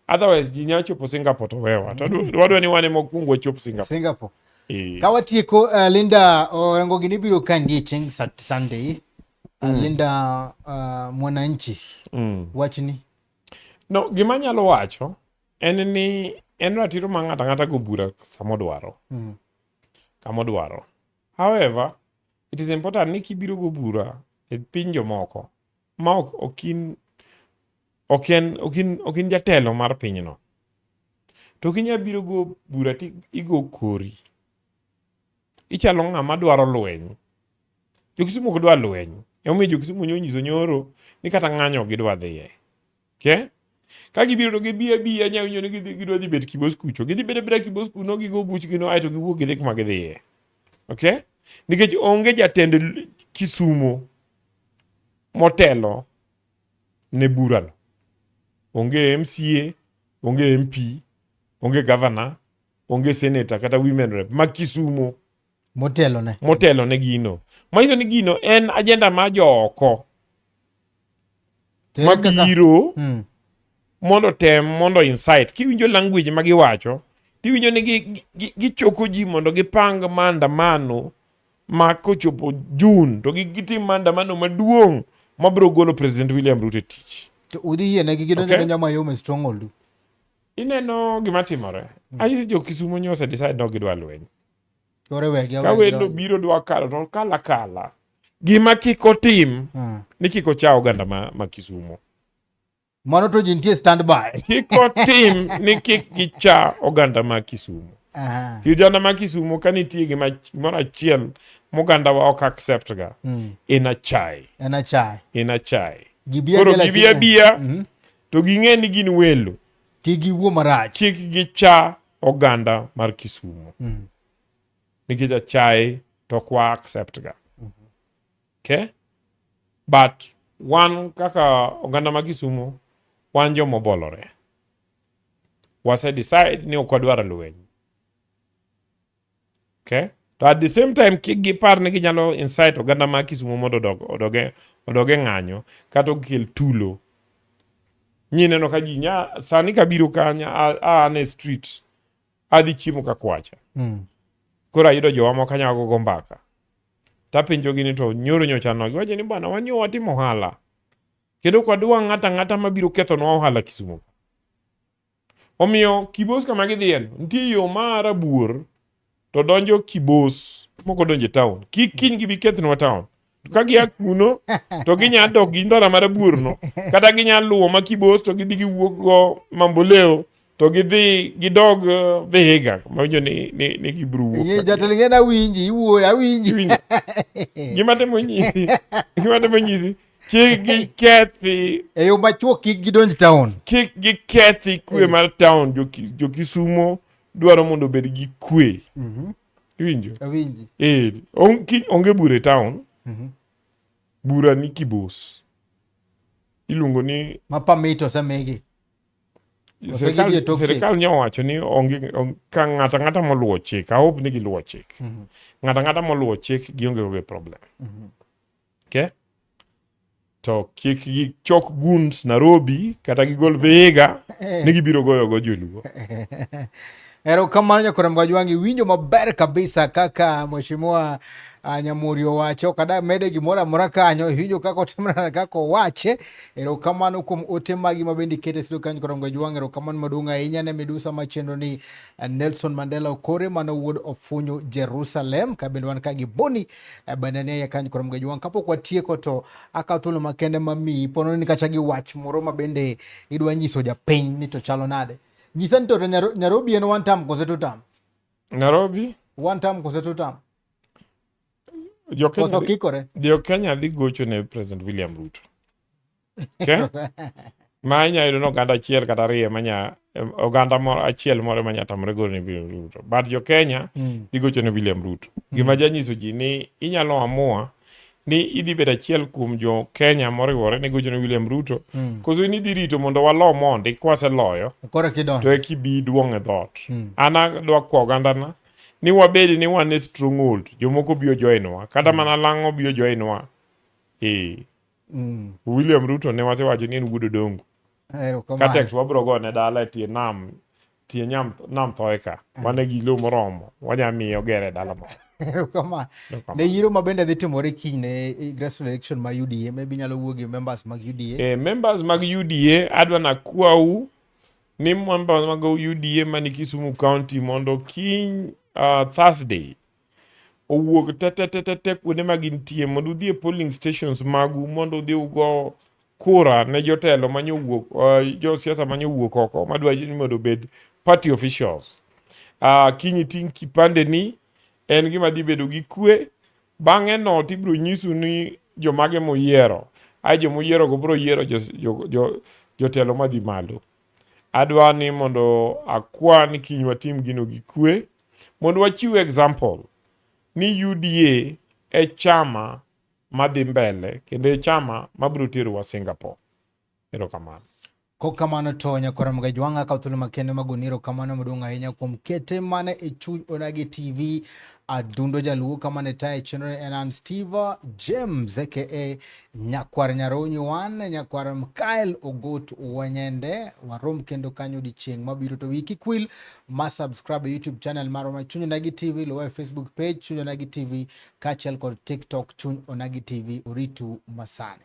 Otherwise ji nyalo chopo Singapore to wewa. To wadwa ni wan ema wakwong wachop Singapore. Singapore. Ka watieko Linda Orengo gini biro ka ndie chieng' Sunday. Linda Mwananchi. Wachni. No, gima anyalo wacho en ni en ratiro ma ng'ato ang'ata go bura sama odwaro. Kama odwaro. However, it is important ni kibiro go bura e piny jomoko ma ok in jatelo mar pinyno. To ok inyal biro go bura ti igo kori. Ichalo ng'ama dwaro lweny. Jo Kisumu ok dwa lweny. Emomiyo jo Kisumu nonyiso nyoro ni kata ng'anyo ok gidwa dhiye. Okay? Ka gibiro to gibi abiya nya winjo ni gidwa dhi bet Kibos kucho. Gidhi bedo abeda Kibos kuno gigo buchgi no aeto giwuok gidhi kuma gidhiye. Okay? Nikech onge jatend Kisumu motelo ne burano. Onge MCA, onge MP, onge governor, onge senator kata women rep ma Kisumu motelo ne motelo ne gino. Manyiso ni gino en agenda ma jooko mabiro mondo tem mondo incite. Kiwinjo language ma giwacho, tiwinjo ni gichoko ji mondo gipang maandamano ma kochopo June to gitim maandamano maduong' mabiro golo President William Ruto e tich. To udhi yienegi gidonjo donja mayom e stronghold. Ineno gima timore. Anyisi jo Kisumu nyo ose decide ni ok gidwa lweny. Koro wegi Ka wendo biro dwa kalo to kala kala. Gima kik otim ni kik ocha oganda ma Kisumu. Mano to ji nitie standby. Kik otim ni kik gicha oganda ma Kisumu. Oganda ma Kisumu ka nitie gima gimoro achiel moganda wa ok accept ga. En achai. En achai. En achai. Gibi Koro abiya gibi lakini- abiya to ging'e ni gin welo. Kik giwuo marach. Kik gicha oganda mar Kisumu. Nikech achai to ok wa accept ga. Okay? But wan kaka oganda ma Kisumu wan joma obolore. Wase decide ni ok wadwar lweny. Okay? To at the same time kik gipar ni ginyalo incite oganda ma Kisumu mondo odog e ng'anyo kata okel tulo. Nyineno ka ji nya sani kabiro kanya an e street adhi chiemo ka kwacha. Koro ayudo jowa moko anyalo gogo mbaka. Tapenjogi ni to nyoro nyocha no giwacho ni bwana wan nyo watimo ohala. Kendo ok wadwa ng'ato ang'ata mabiro kethonwa ohala Kisumu. Omiyo Kibos kama gidhiye no, nitie yo ma rabuor to donjo Kibos mok odonjo e town. Kik kiny gibi kethnwa town. To ka gia kuno to ginya dok gi ndara mar rabuor no kata ginya luwo ma Kibos to gidhi giwuok go Mamboleo to gidhi gidog Vihiga mawinjo ni gibiro wuok. Ye jatelo ng'e awinji iwuoyo awinji. Iwinjo? Gima temo nyisi kik gikethi E yo machuok kik gidonj town. Kik gikethi kwe mar town. Jo Kisumo dwaro mondo obed gi kwe. Iwinjo? Awinji. Eh, onge bura e town. Bura ni Kibos. Iluongo ni Ma permit osemigi. Osegidhi e tok chik. Sirikal nyo owacho ni onge ka ng'ato ang'ata moluwo chik, I hope ni giluwo chik. Ng'ato ang'ata moluwo chik gionge go gi problem. Okay? To kik gichok goons Nairobi kata gigol Vihiga ni gibiro goyo go joluo. Erokamano nyakwar Mgajwangi, winjo maber kabisa kaka mheshimiwa Nyamuri owacho, kada mede gimoro amora kanyo, iwinjo kaka otimore kaka owache. Erokamano kuom ote magi ma bende ikete studio kanyo nyakwar Mgajwangi, erokamano maduong' ahinya ne midusa machendo ni Nelson Mandela Okore mano wuod Ofunyu Jerusalem, ka bende wan ka gi Boni bende ni kanyo nyakwar Mgajwangi. Kapok watieko to akawo thuolo makende mamiyi pono ni kacha gi wach moro ma bende idwa nyiso japiny ni to chalo nade. Nyisa ni to Nairobi en one term kose two term? Nairobi? One term kose two term? Jo Kenya Koso kikore? Jo Kenya dhi gocho ne President William Ruto. Okay? Ma inya yudo ni oganda achiel kata ariyo manya oganda moro achiel moro manya tamore golo ne William Ruto. But jo Kenya dhi gocho ne William Ruto. Gima janyiso ji ni inyalo amua ni idhi bedo achiel kuom jo Kenya moriwore ni gocho ne William Ruto. Koso in idhi rito mondo walo mondi kwaseloyo Koro kidonjo. to eka ibi duong' e dhoot. An adwa kwa ogandana ni wabed ni wan e stronghold, jomoko biro join wa, kata mana lang'o biro join wa. William Ruto ne wasewacho ni en wuod Odongo. Erokamano. Ka tek to wabiro gone dala e tie nam, tie nyam, nam thoe ka. Wan gi lowo moromo, wanya miye ogere dala moro. Erokamano. Ne yiero ma bende dhi timore kiny ne grassroots election ma UDA, maybe inyalo wuo gi members mag UDA. Eh, members mag UDA adwa nakwau ni members mag UDA mani Kisumu County mondo kiny Thursday owuog te te te te te kuonde ma gintie mondo udhi e polling stations magu mondo udhi ugo kura ne jotelo manyo wuok josiasa manyo wuok oko madwa ni mondo obed party officials. Kiny iting' kipande ni en gima dhi bedo gi kwe. Bang'e no tibiro nyisu ni jomage moyiero. Ae jomoyiero go biro yiero jotelo madhi malo. Adwa ni mondo akwa ni kiny watim gino gi kwe mondo wachiw example ni UDA e chama madhi mbele kendo e chama mabiro terowa Singapore. Erokamano. Kokamano to nyakwara Mgajwang'a kawo thuolo makende mag goni erokamano maduong' ahinya kuom kete mane e chuny Onagi TV Adundo Jaluo kama ne taye chenro en an Steve James aka Nyakwar Nyaronyi wan Nyakwar Mkael Ogot Wanyende warom kendo kanyo odiechieng' mabiro to wiyi kik wil ma subscribe e YouTube channel marwa ma Chuny Onagi TV luwa e Facebook page Chuny Onagi TV kaachiel kod TikTok Chuny Onagi TV oritu masani.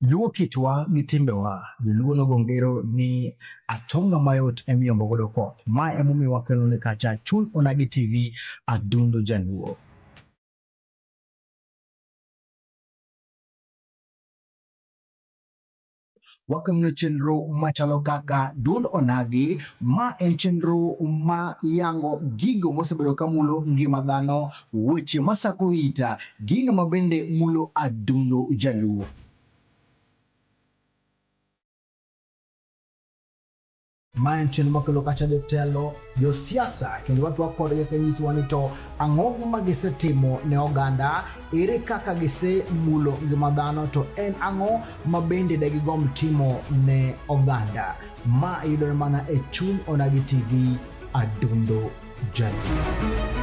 Luo kitwa gi timbewa, joluo nogo ngero ni atonga mayot emiyombo godo koth. Ma emomiyo wakelo ni kacha Chuny Onagi TV Adundo Jaluo. Wakelonu chenro machalo kaka Duond Onagi, ma en chenro ma yango gigo mosebedo ka mulo ngima dhano, weche masako ita, gino ma bende mulo adundo Jaluo. Ma en chenro makelo kacha jotelo, josiasa kendo watwak kodgi ka nyisowa ni to ang'o gima gisetimo ne oganda, ere kaka gisemulo ngima dhano to en ang'o ma bende degigomb timo ne oganda. Ma yudore mana e Chuny Onagi TV, Adundo Jaluo.